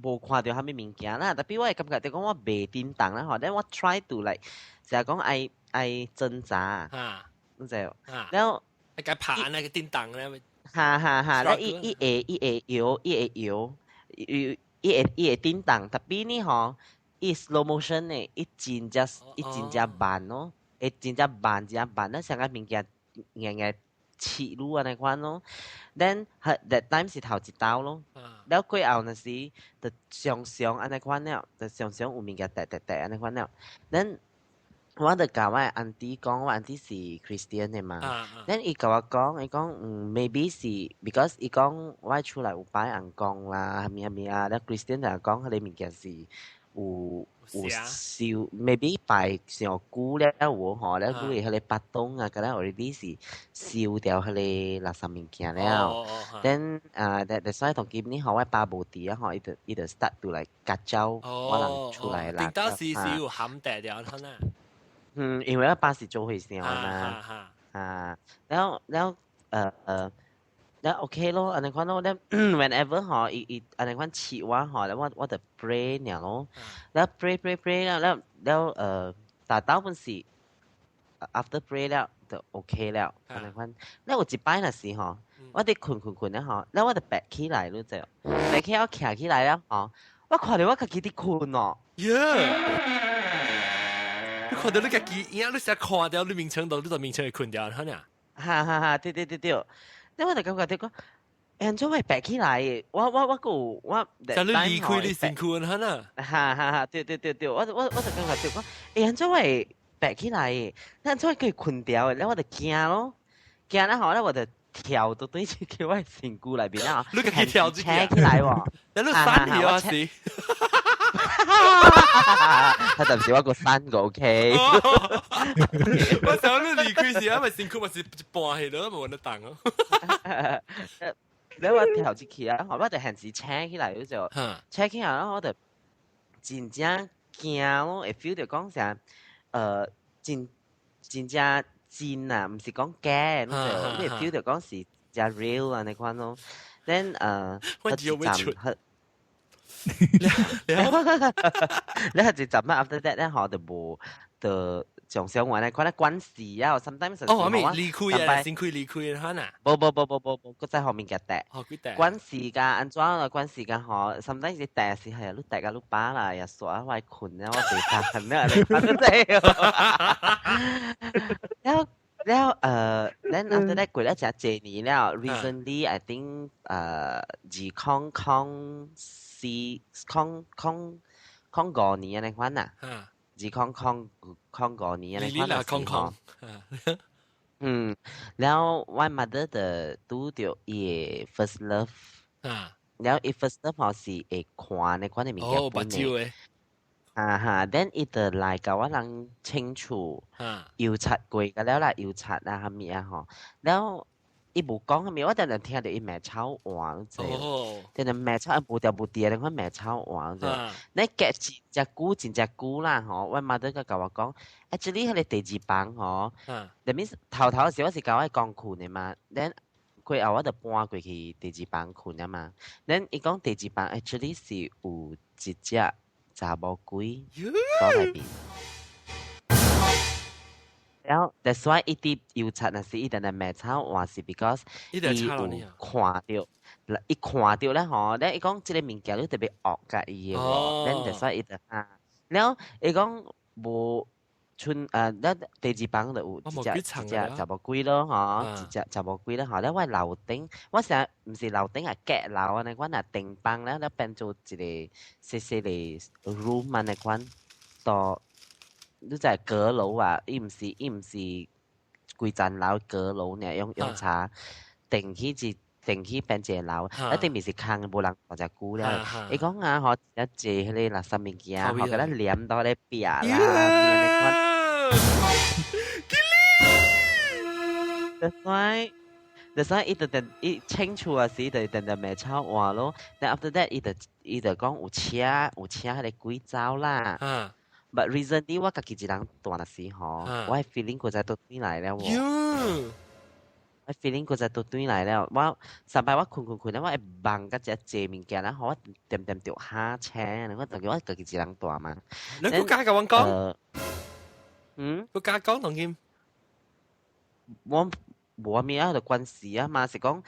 無看著啥物物件啦，特別我會感覺著講我袂振動啦吼，then 我 try to like 成日講愛愛掙扎，你知無？了，愛共拍那個叮當咧，哈哈哈！了伊伊會伊會搖，伊會搖，伊伊會伊會振動，特別呢吼，伊 slow motion 的，伊真正伊真正慢咯，會真正慢真正慢，咱上個物件硬硬切入按呢款咯。Then that time 是頭一刀咯，了過後若是就常常按呢款了，就常常有物件綴綴綴按呢款了。Then 我就共我 auntie 講，我 auntie 是 Christian 的嘛。Then 伊共我講，伊講嗯，maybe 是 because 伊講我厝內有拜尪公啦，啥物啥物啊，了 Christian 就講彼个物件是有有燒，maybe 拜上久了有吼，了佢彼个腹東啊，敢若 already 是燒掉彼个垃圾物件了。Then 啊，that's why 當今呢吼，我爸無佇啊吼，伊就伊就 start to 來趕走我人出來啦。頂到時是有含帶掉可能。嗯，因為我爸是做和尚嘛，啊，然後然後了 OK 咯，按呢款咯，了 whenever 吼，伊伊按呢款飼我吼，了我就 pray 爾咯，了 pray pray pray 了了了達到本時 after pray 了就 OK 了，按呢款。了有一擺若是吼，我佇睏睏睏咧吼，了我就爬起來咯就，爬起來我徛起來了吼，我看到我家己佇睏哦。耶！你看到你家己影，你成日看到你眠床度，你就眠床會睏掉，嚇呢？哈哈哈，對對對對。你我就感覺到講，欸，怎會爬起來？我個我，就你離開你身軀嚇呢？哈哈哈，對對對對，我就感覺到講，欸，怎會爬起來？咱怎會叫睏掉的？了我就驚咯，驚了後咧我就跳到對去叫我身軀內邊啊！你家己跳起來喎，你都散去啊是？他暫時我個三個 OK。我想你離開時，因為身軀咪是一半去咯，冇得動咯。你我跳入去啊，我就限時請起來，就請起來，我就真正驚咯，會 feel 到講啥，真真正真啊，毋是講假，你就你會 feel 到講是真 real 啊，你看咯。Then 我只有會出。你你係一陣啊，after that 咧，我就無就上上話咧，看咧關事啊，sometimes 哦，我咪離開啊，先開離開哈呐。無無無無無無，閣在後面嘅趯。哦，幾趯。關時間按怎啊？關時間吼，sometimes 是趯是係你趯甲你飽啦，也煞我睏了，我袂當了，你看到這。了了then after that 過了誠濟年了，recently I think 2004空空空五年按呢款啊，2000五年按呢款啊，空空。嗯，了我 mother 就拄著伊的 first love，了伊 first love 吼是會看呢款的物件。哦，目睭的。啊哈，then 伊就來共我人清楚，油漆過個了啦，油漆啊，啥物啊吼，了伊無講啥物，我定定聽著伊罵臭換者，定定罵臭無條無條，你看罵臭換者。你隔真正久真正久啦吼，我媽都閣共我講，actually 彼個第二房吼，that means 頭頭時我是共我講睏的嘛，then 過後我就搬過去第二房睏啊嘛，then 伊講第二房 actually 是有一隻查某鬼佇內邊。然後，that's why 伊佇油漆若是伊定定罵臭換是 because 伊有看著，伊看著咧吼，咧伊講這个物件你特別惡佮伊的喎，then that's why 伊就啊，了伊講無春咱第二房就有一隻一隻查某鬼咯吼，一隻查某鬼咯吼，了我樓頂，我成日毋是樓頂啊，閣樓按呢款啊，頂房咧，了變做一个細細个 room 按呢款，到你知閣樓啊，伊毋是規層樓閣樓爾，用柴頂起一頂起變一个樓，啊頂面是空，無人住遮久了。伊講啊，吼，一坐彼个垃圾物件，吼，共咱黏到咧壁啦，按呢款。That's why 伊就定伊清楚啊時，就定定罵臭換咯。Then after that，伊就講有車彼个鬼走啦。But recently 我家己一人蹛的時吼，我 feeling 閣再倒轉來了喎。我 feeling 閣再倒轉來了。我上擺我睏睏睏咧，我會夢甲一濟物件，然後我點點著哈車，我就我家己一人蹛嘛。你閣加共阮講？嗯？閣加講當今？我無啥物啊，就關事啊嘛，是講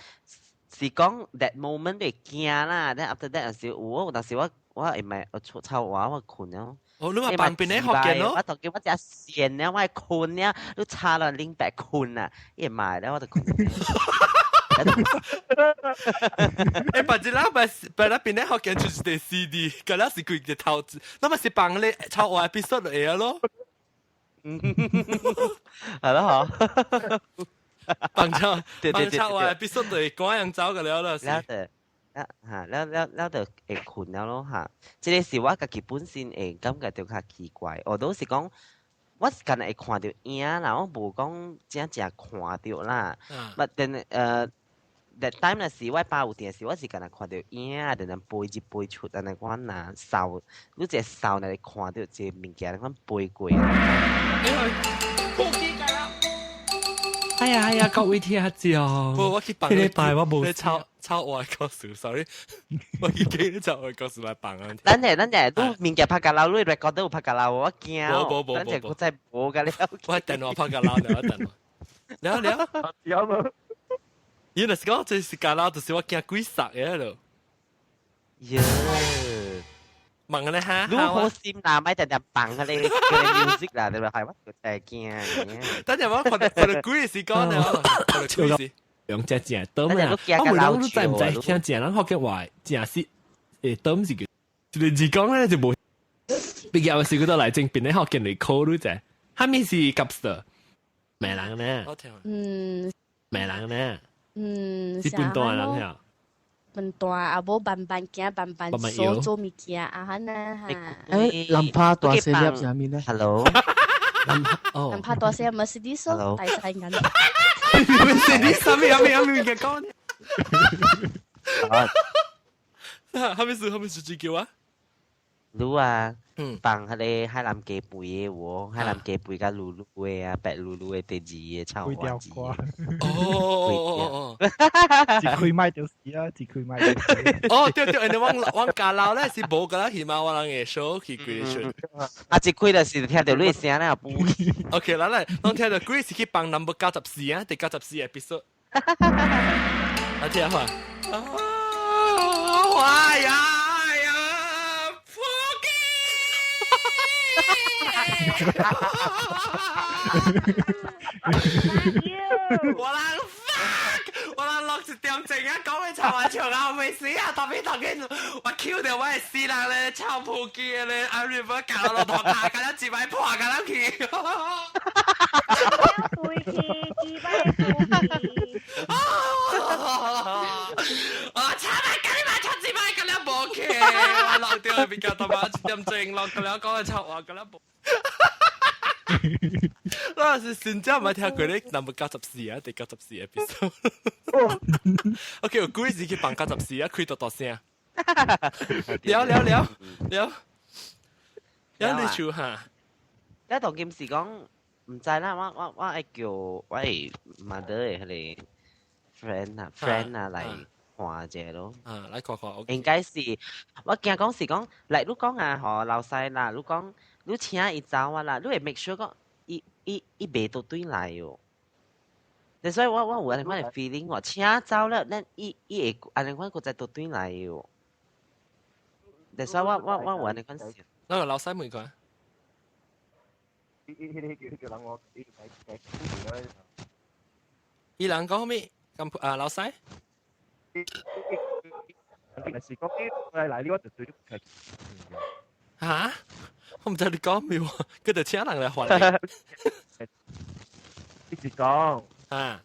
that moment 會驚啦，then after that 有時有，但是我會咪我臭臭話我睏了。哦，你話旁邊咧學見咯？我當叫我只線了，我會睏了，你差了拎白睏啊，伊買了我就睏。欸，別一啦，別別那邊咧學見就是個 CD，嗰啦是規個頭，那麼是幫你抄我 episode 就會咯。係咯，嗬。幫抄幫抄我 episode 就會趕樣走個了啦。了就，了嚇，了了了就會睏了咯嚇。這个是我家己本身會感覺到較奇怪，我都是講，我是敢若會看著影啦，我無講真正看著啦。But then that time 若是我爸有電時，我是敢若看著影，定定飛入飛出按呢款啊，掃，你一個掃來看著一個物件，款飛過。破機㗎啦！哎呀哎呀，各位聽眾，無我去放這禮拜我無抄抄我的故事，sorry，我去記得抄我的故事來放啊。等陣等陣，你物件拍架樓，你 record 都有拍架樓，我驚。無無無等陣我真無㗎了。我電話拍架樓，我電話。了了，有冇？伊若是講這是架樓，就是我驚鬼殺嘅咯。耶！問你哈？你好心啦，咪定定放佢哋佢 music 啦，你話係我真係驚。等陣我看到看到鬼是講咧，看到鬼是用只正燈啊！我問人你知唔知聽正人福建話正是燈是叫，一個字講咧就無。畢業時佢都來正邊咧福建嚟考慮者，哈咪是急事，咩人呢？嗯，咩人呢？嗯，是本地人呀。笨蛋啊，無慢慢行，慢慢做做物件啊，哈呢哈。誒，林柏大細粒是啥物咧？Hello，哦，林柏大細粒 Mercedes 咯，大細眼。 Mercedes 啥物啥物啥物嘅講？哈咪是哈咪是自叫啊？你啊，放彼个海南雞肥的喎，海南雞肥甲滷滷的啊，白滷滷的第二個臭條瓜。哦哦哦，一開麥就是啊，一開麥就是。哦對對，你往往家樓咧是無㗎啦，起碼我人會 show 去幾個出。啊，一開就是聽到你聲咧，不。 OK，來來，攏聽到鬼是去幫 number 94啊，第94 episode。啊，聽下。啊，哇呀！我人 fuck，我人落一點鐘啊，講話唱完唱啊，未死啊，特別頭先我 Q 到我的死人咧，唱普機咧，阿瑞波教落頭卡，甲咱一擺破甲咱去。對去，一擺對去。啊！差擺，甲你嘛唱一擺，甲你無去，我落掉比較他媽一點鐘，落甲了講話唱話，甲了無。那是新疆沒聽過你 number 94啊，第94 episode。OK，有鬼是去放94啊，開大大聲。了了了了，了你笑哈？你當今是講毋知啦，我我我愛叫我的 mother 的彼個 friend 啊 friend 啊來看者咯。啊，來看看。應該是我驚講是講，來你講啊，吼老細啦，你講你請伊走啊啦，你會 make sure 講伊伊伊袂倒轉來哦。所以我我有按呢款的 feeling 喎，請走了，咱伊伊會按呢款閣再倒轉來哦。所以我我我有按呢款想。那個老細問佢。伊伊彼個叫叫人我伊來來伊人講咩？咁啊老細？是講來來，你我就對你嚇？我毋知你講咩喎，佢就請人來還你。一直講啊，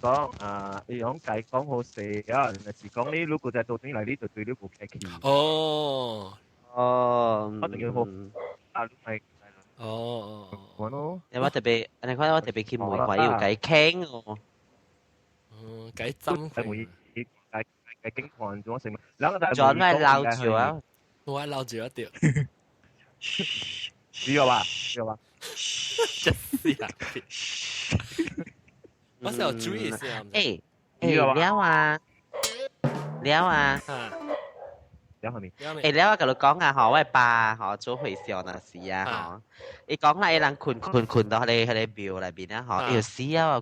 講啊，伊講解講好勢啊，若是講你如果在倒轉來，你就對你無客氣。哦，哦，我定要好啊，你咪哦哦，我咯。你我特別，你看我特別去問看，伊有共伊傾哦。嗯，共伊針佢。解解經看咗成，兩個轉來老酒啊！我愛老酒啊對。知道吧？知道吧？真是啊！我是有注意先。誒誒，了啊，了啊。了後面。誒，了我共你講啊，吼，我爸吼做會銷那時啊，吼，伊講啦，伊人睏睏睏到彼個彼個廟內面啊，吼，伊就死啊！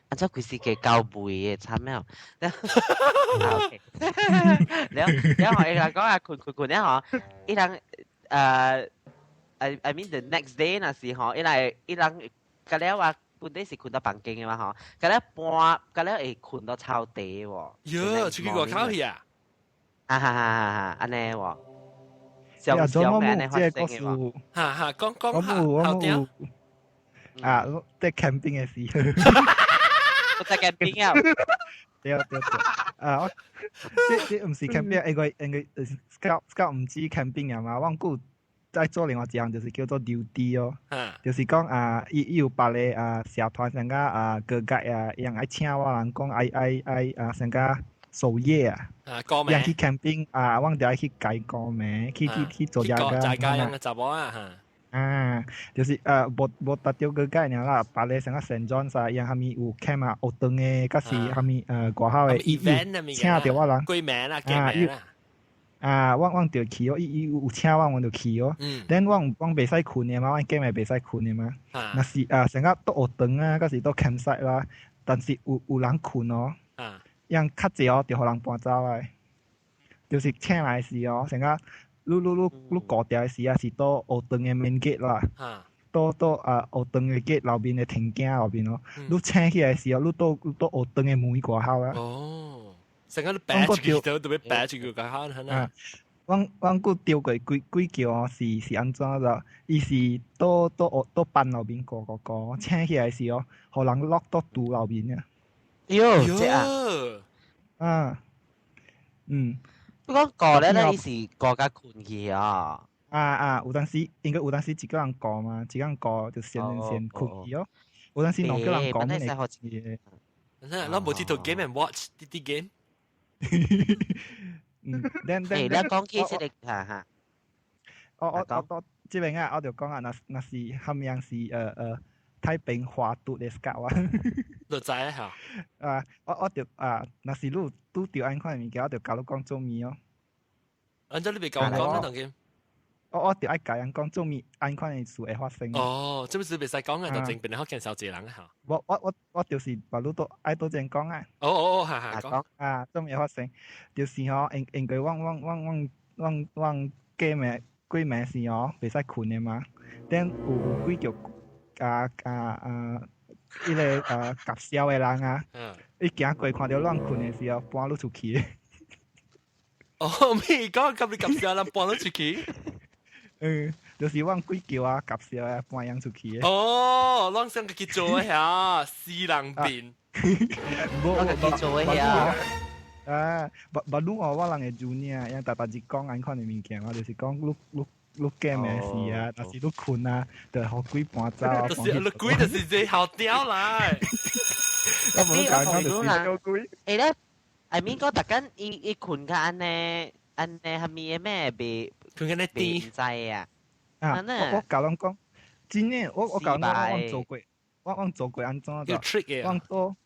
按怎規時個交背的慘了。了了後伊人講啊，睏睏睏了吼，伊人I mean the next day 那時吼，伊來伊人甲了啊，本底是睏到房間的嘛吼，甲了搬，甲了會睏到草地喎。喲，出去外口去啊！啊哈哈哈！按呢喎，上上嘅按呢發生嘅喎。哈哈，講講我冇我冇啊，在 camping 的時候。我在 camping 啊。對對對，啊，我這這毋是 camping，因為因為 scout scout 毋止 camping 啊嘛，我閣在做另外一項就是叫做溜地哦，就是講啊，伊伊有別個啊社團啥個啊個界啊，伊人愛請我人講愛愛愛啊啥個守夜啊，啊歌名人去 camping 啊，我就愛去改歌名，去去去做這個在家樣嘅查某啊嚇。啊，就是無無達到個概念啦，別個像個 Saint John 啥，伊蝦米有 camp 啊，學堂的，抑是蝦米外校的，伊伊請著我人。過名啦，過名啦。啊，我就去哦，伊伊有請我，我就去哦。等我我袂使睏的嘛，我驚咪袂使睏的嘛。若是啊，成個到學堂啊，抑是到 campsite 啦，但是有人睏哦。樣較濟哦，就予人搬走的。就是請來時哦，成個你你你你過掉的時啊，是到學堂的 main gate 啦。到啊學堂的 gate 後面的天井後面哦。你請起來時哦，你到你到學堂的門外口啊。哦。成個都擺住佢，都特別擺住佢個口，係咪？我閣釣過幾幾叫哦，是按怎就？伊是到到學到班後面過過過，請起來時哦，予人落到肚後面啊。喲，這啊。啊。嗯。不過過咧咧，伊是過較困去啊。啊啊，有當時應該有當時一個人過嘛，一個人過就先先困去哦。有當時兩個人過咪會。咱無佚佗 Game and Watch 啲啲 game。嗯，恁恁，你講起這個哈哈。我我我我這邊啊，我就講啊，若若是蝦米樣是太平華獨的 scout 啊。就知嚇。啊，我我就啊，若是你拄著按款的物件，我就共你講做物哦。按怎你袂共我講啊，當今？我我就愛共人講做物按款的事會發生。哦，這不是袂使講嘅，就正變好見少一人嚇。我我我我就是把你都愛都這樣講啊。哦哦哦，哈哈，講。啊，做物會發生，就是吼，因因為我我我我我我過暝過暝時吼，袂使睏的嘛。等有有幾個啊啊啊，彼個啊夾痟的人啊，伊行過看著咱睏的時候，搬你出去。哦，咩講夾你夾痟人搬你出去？嗯，就是阮鬼叫啊，夾痟啊，搬人出去。哦，攏想家己做遐，死人變。我家己做遐。啊，捌捌愈哦，我人會 junior，因逐逐日講按款的物件，我就是講愈愈愈假的事啊，若是愈睏啊，就予鬼搬走。就是你鬼就是這後屌來。我無講講就是鬼。欸咧，I mean 講逐工伊伊睏較按呢按呢蝦米的咩袂？睏緊咧甜。唔知啊。啊，我我共人講，真的，我我共人講，我做過，我我做過按怎就？我做。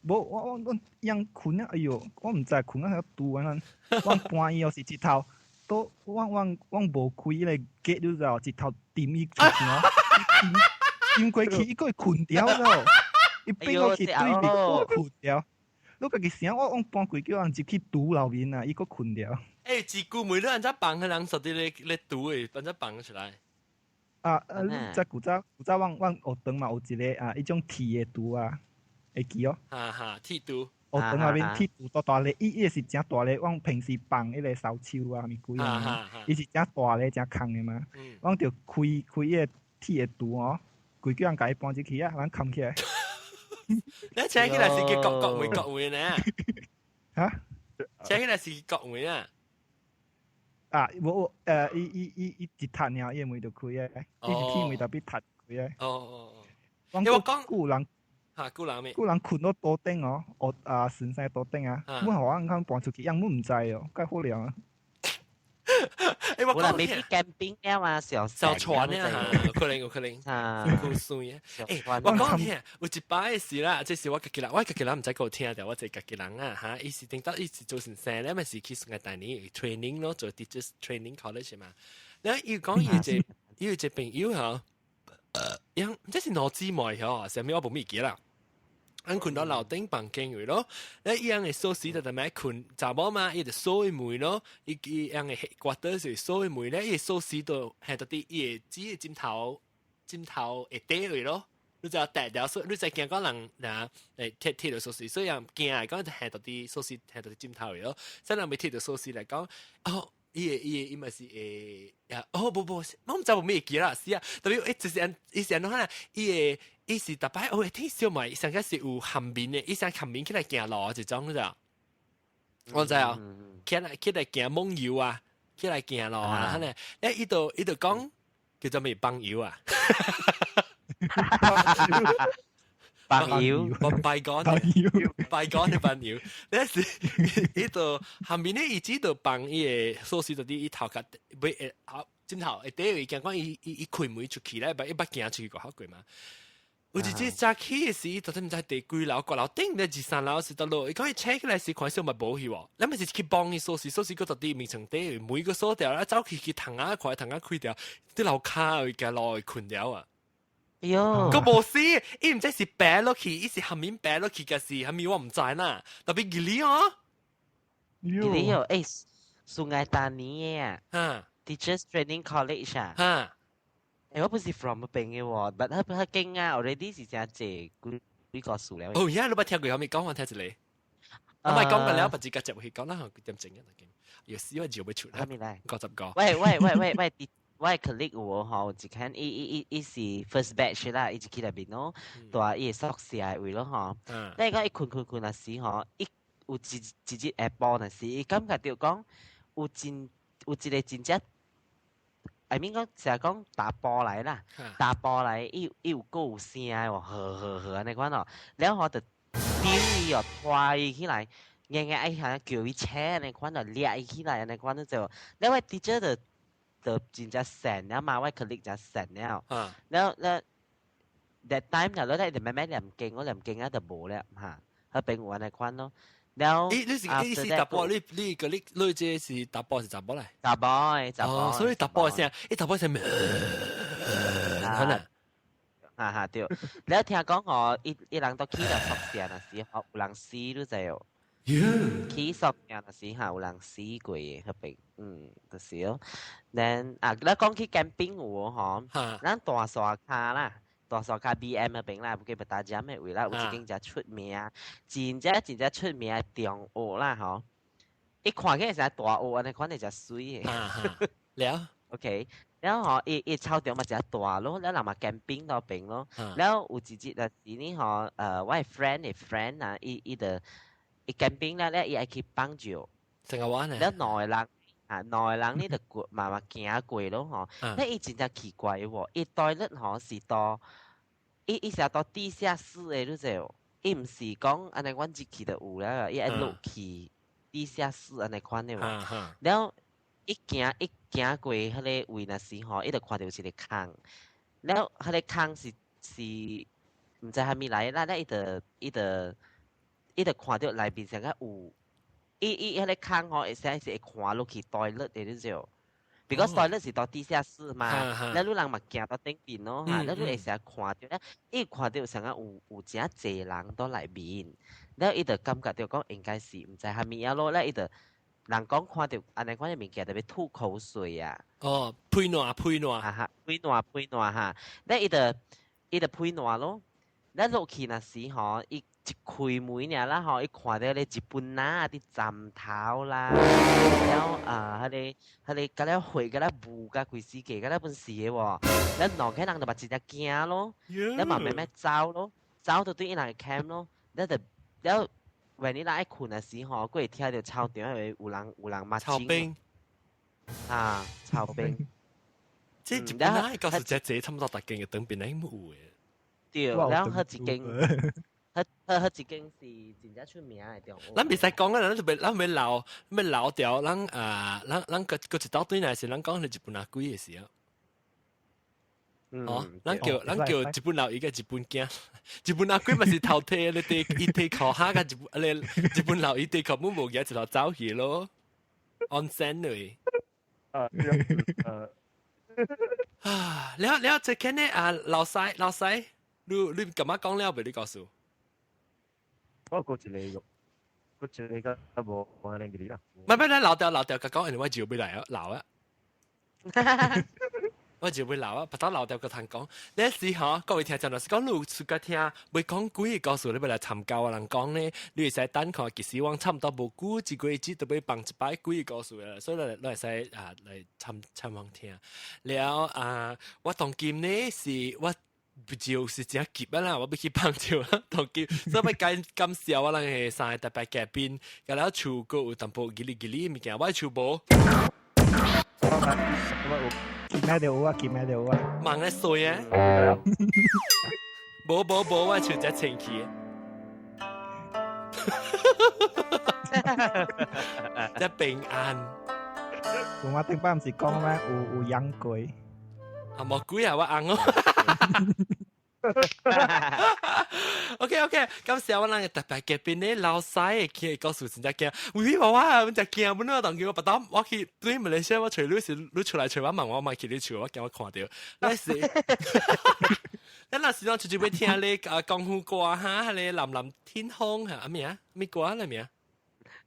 無，我我我樣睏啊！哎喲，我毋知睏啊，拄安怎？我搬伊又是一頭，都我我我無開彼個 gate 你知無？一頭掂伊出去哦，掂過去，伊閣會睏著了。伊變過去對面閣睏著。你家己想，我我搬過叫人入去櫥內面啊，伊閣睏著。欸，一句問你按怎放彼人說佇咧咧櫥的，按怎放出來？啊，你知古早古早阮阮學堂嘛有一個啊，彼種鐵的櫥啊。會記哦，哈哈，鐵櫥，學堂內面鐵櫥大大个，伊伊是誠大个，阮平時放彼個燒手啊，啥物鬼啊，伊是誠大个、誠空的嘛。阮就開開彼個鐵的櫥哦，規叫人共伊搬入去啊，咱崁起來。你請起來是去各國會國會呢？哈？請起來是國會啊？啊，無伊伊伊伊一踢爾，伊個門就開个，伊是鐵門特別踢開个。哦哦哦。因為我講有人。嚇，古人咩？古人睏到桌頂哦，哦啊，先生桌頂啊，阮予阮看搬出去，人阮毋知哦，怪可憐啊。欸，我講未必 camping 了嘛，上上船啊，可能有可能，好水啊。欸，我講聽，有一擺的事啦，這是我家己人，我家己人毋知閣有聽著，我一個家己人啊，哈，伊是頂到伊是做先生咧，咪是去上個大年 training 咯，做 teachers training college 嘛。然後伊講伊有一個伊有一個朋友吼，樣這是兩姊妹吼，啥物我無咪記啦。俺睏到樓頂房間位咯，咧伊樣的鎖匙就踮咧睏，查某嘛，伊就鎖門咯，伊伊樣的刮刀是鎖門咧，伊鎖匙就係到佇伊的只個枕頭枕頭下底位咯，你知影帶條鎖，你知驚講人若會摕摕著鎖匙，所以人驚講就係到佇鎖匙係到佇枕頭位咯，所以人欲摕著鎖匙來講，哦。伊個伊個伊嘛是會，哦無無，我毋知無咩會記啦，是啊，特別欸就是按伊是按怎啊？伊個伊是逐擺哦會聽小妹，上個是有含面的，伊想含面起來行路一種咋？我知哦，起來起來行夢遊啊，起來行路啊，咧，欸伊就伊就講叫做咩幫友啊？朋友，拜講，拜講的朋友，你是伊就下面咧，伊只就放伊個鎖匙就佇伊頭殼尾後枕頭會底位驚講伊伊伊開門出去咧，捌伊捌行出去過好過嘛。有一日早起的時，到底毋知第幾樓，閣樓頂咧二三樓是倒落，伊講伊 check 起來時看小嘛無去喎，咱咪是去幫伊鎖匙，鎖匙閣到底眠床底，門閣鎖掉，啊走去去窗仔看，窗仔開掉，佇樓跤位行落去睏了啊！哎喲，閣無死，伊毋知是爬落去，伊是下面爬落去，抑是啥物我毋知啦。特別吉利哦，吉利哦，欸，Sungai Tani 啊，Teachers Training College 啊，欸，我不是 from 嗰邊嘅喎，但佢佢經啊，already 是真濟幾幾個數了。哦，而家你捌聽過啥物講？我聽一個。我咪講過了，不知甲接去講啦，幾點鐘啊？有時我就要出來。啥物來？ 50個。喂喂喂喂喂，我的 colleague 有吼，一間伊伊伊伊是 first batch 啦，伊就去內面咯，蹛伊的宿舍的位咯吼。你講伊睏睏睏若時吼，伊有一一日下晡若時，伊感覺著講有真有一個真正，I mean 講成日講打波來啦，打波來，伊伊有閣有聲的喎，呵呵呵按呢款哦，了後就丟伊哦，拖伊起來，硬硬愛下叫伊扯按呢款哦，掠伊起來按呢款就，了我 teacher 就就真正神了嘛，我 colleague 真神了，了了 that time 就攞嚟就慢慢念經，我念經啊就無了嚇，彼邊有按呢款咯。了，咦，你是你是查埔，你你個你你這是查埔是查埔來？查埔，查埔。所以查埔聲，伊查埔聲，可能。哈哈對，了聽講哦，伊伊人都去了宿舍那時候，有人死你知哦。去宿舍那時候有人死過的彼邊，嗯，就是哦。Then 啊，你講起 camping 有哦，吼，咱大沙跤啦。大沙跤 BM 彼邊啦，Bukit Mertajam 的位啦，有一間誠出名，真正真正出名的中學啦，吼。伊看起來是大學按呢款的誠媠的。了，OK，了吼，伊伊操場嘛誠大咯，了人嘛 camping 到邊咯。了有一日就是呢吼，我的 friend 的 friend 啊，伊伊就伊 camping 了咧，伊愛去放尿。成個玩呢？了兩個人啊，兩個人呢就過慢慢行過咯吼。那伊真正奇怪喎，伊 toilet 吼是佇伊伊是佇地下室的，你知無？伊毋是講按呢，阮入去就有了，伊愛落去地下室按呢款的喎。了，伊行伊行過彼个位若時吼，伊就看著有一個空。了，彼个空是是毋知啥物來啦，了伊就伊就伊就看著內面像個有，伊伊彼个空吼，會使是會看落去 toilet 的，你知無？Because toilet 是佇地下室嘛，了你人嘛行到頂邊咯，哈，了你會使看著咧，伊看著像個有有誠濟人佇內面，了伊就感覺著講應該是毋知啥物啊咯，了伊就人講看著按呢款的物件就欲吐口水啊。哦，噴爛噴爛，哈哈，噴爛噴爛哈，了伊就伊就噴爛咯，了落去若時吼，伊一開門爾啦吼，伊看著咧日本仔佇枕頭啦，了啊，彼个彼个佮了血佮了霧佮規死個，佮了本死的喎，了兩個人就嘛真正驚咯，了嘛慢慢走咯，走到對伊人的 camp 咯，了就了，when 你人愛睏的時吼，閣會聽著操場有人有人嘛操兵啊，操兵。這日本仔到時這這差不多大間嘅等邊咧冇有的。對，了彼一間。彼彼彼一間是真正出名的中學。咱袂使講啊，咱就袂咱袂留，欲留掉，咱啊，咱咱閣閣一道對來是咱講是日本阿鬼的時候。哦，咱叫咱叫日本老伊個日本囝，日本阿鬼嘛是頭提你提伊提褲下個日本你日本老伊提褲冇無嘢一路走去咯，温泉嚟。啊，啊，了了，這間呢啊，老細老細，你你幹嘛講了未？你告訴我閣一個閣一個無按呢個啦。唔係唔係，老掉老掉，佢講人我就欲來啊，老啊。我就會鬧啊！別當老掉個通講，你時吼，各位聽眾若是講你有出個聽，袂講幾個故事，你欲來參考人講咧，你會使等看，其實我差不多無久一個月只都欲放一擺幾個故事啦，所以你會使啊來參參訪聽。了啊，我當今呢是我就是真急啊啦，我欲去放尿啦，當今所以欲感感謝我人的三個特別嘉賓，佮了厝閣有淡薄吉哩吉哩物件，我厝無。見咩料啊？見咩料啊？忙咧衰啊！無無無，我厝真清氣。真平安。我頂擺毋是講咩？有養鬼。啊，冇鬼啊，我紅哦。OK，感謝我咱嘅特別嘉賓咧，老細嘅去告訴真正驚，喂娃娃，我真驚，本來當叫我別當，我去對馬來西亞，我揣你是你出來揣我問我嘛去你厝，我驚我看到，那是，咱若是講直接欲聽咧啊功夫歌哈，彼個藍藍天空嚇，啊咩啊？咩歌啊？咩啊？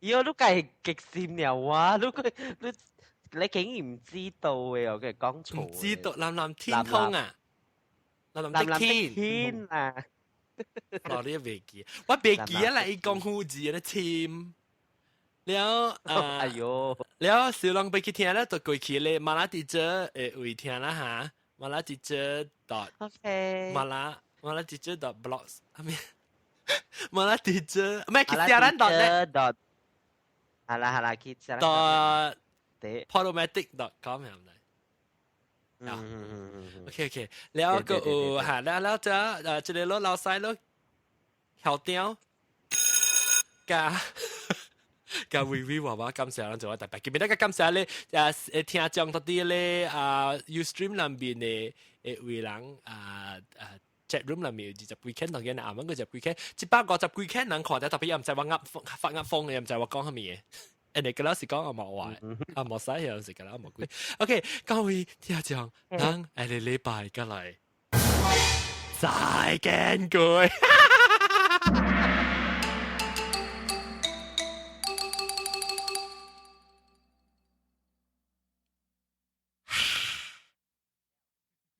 喲，你計極善了啊！你你你竟然唔知道嘅，我嘅講錯。唔知道藍藍天空啊！藍藍的天天啊！哦，你袂記，我袂記啊！啦，伊功夫字咧簽了啊！哎喲，了小人欲去聽咧，就過去咧，馬拉迪姐會會聽啦嚇，馬拉迪姐 dot OK，馬拉馬拉迪姐 dot blogs 啊咩？馬拉迪姐唔係去寫咱 dot 咧 dot，係啦係啦，去寫 dot 對 podomatic.com 係咪？嗯嗯嗯 OK，了個有嚇，了了這這個攞老細攞校長加加微微娃娃感謝咱做特別，記得個感謝咧聽眾到啲咧啊 Ustream 內面的誒位人啊啊 chat room 內面有20幾間，當然啱啱個十幾間，150幾間人看，特別又毋知我噏發噏風，又毋知我講啥物嘅。人哋個老師講我冇話，啊冇使有時個啦冇鬼。OK，各位聽眾，咱下個禮拜過來再見各位。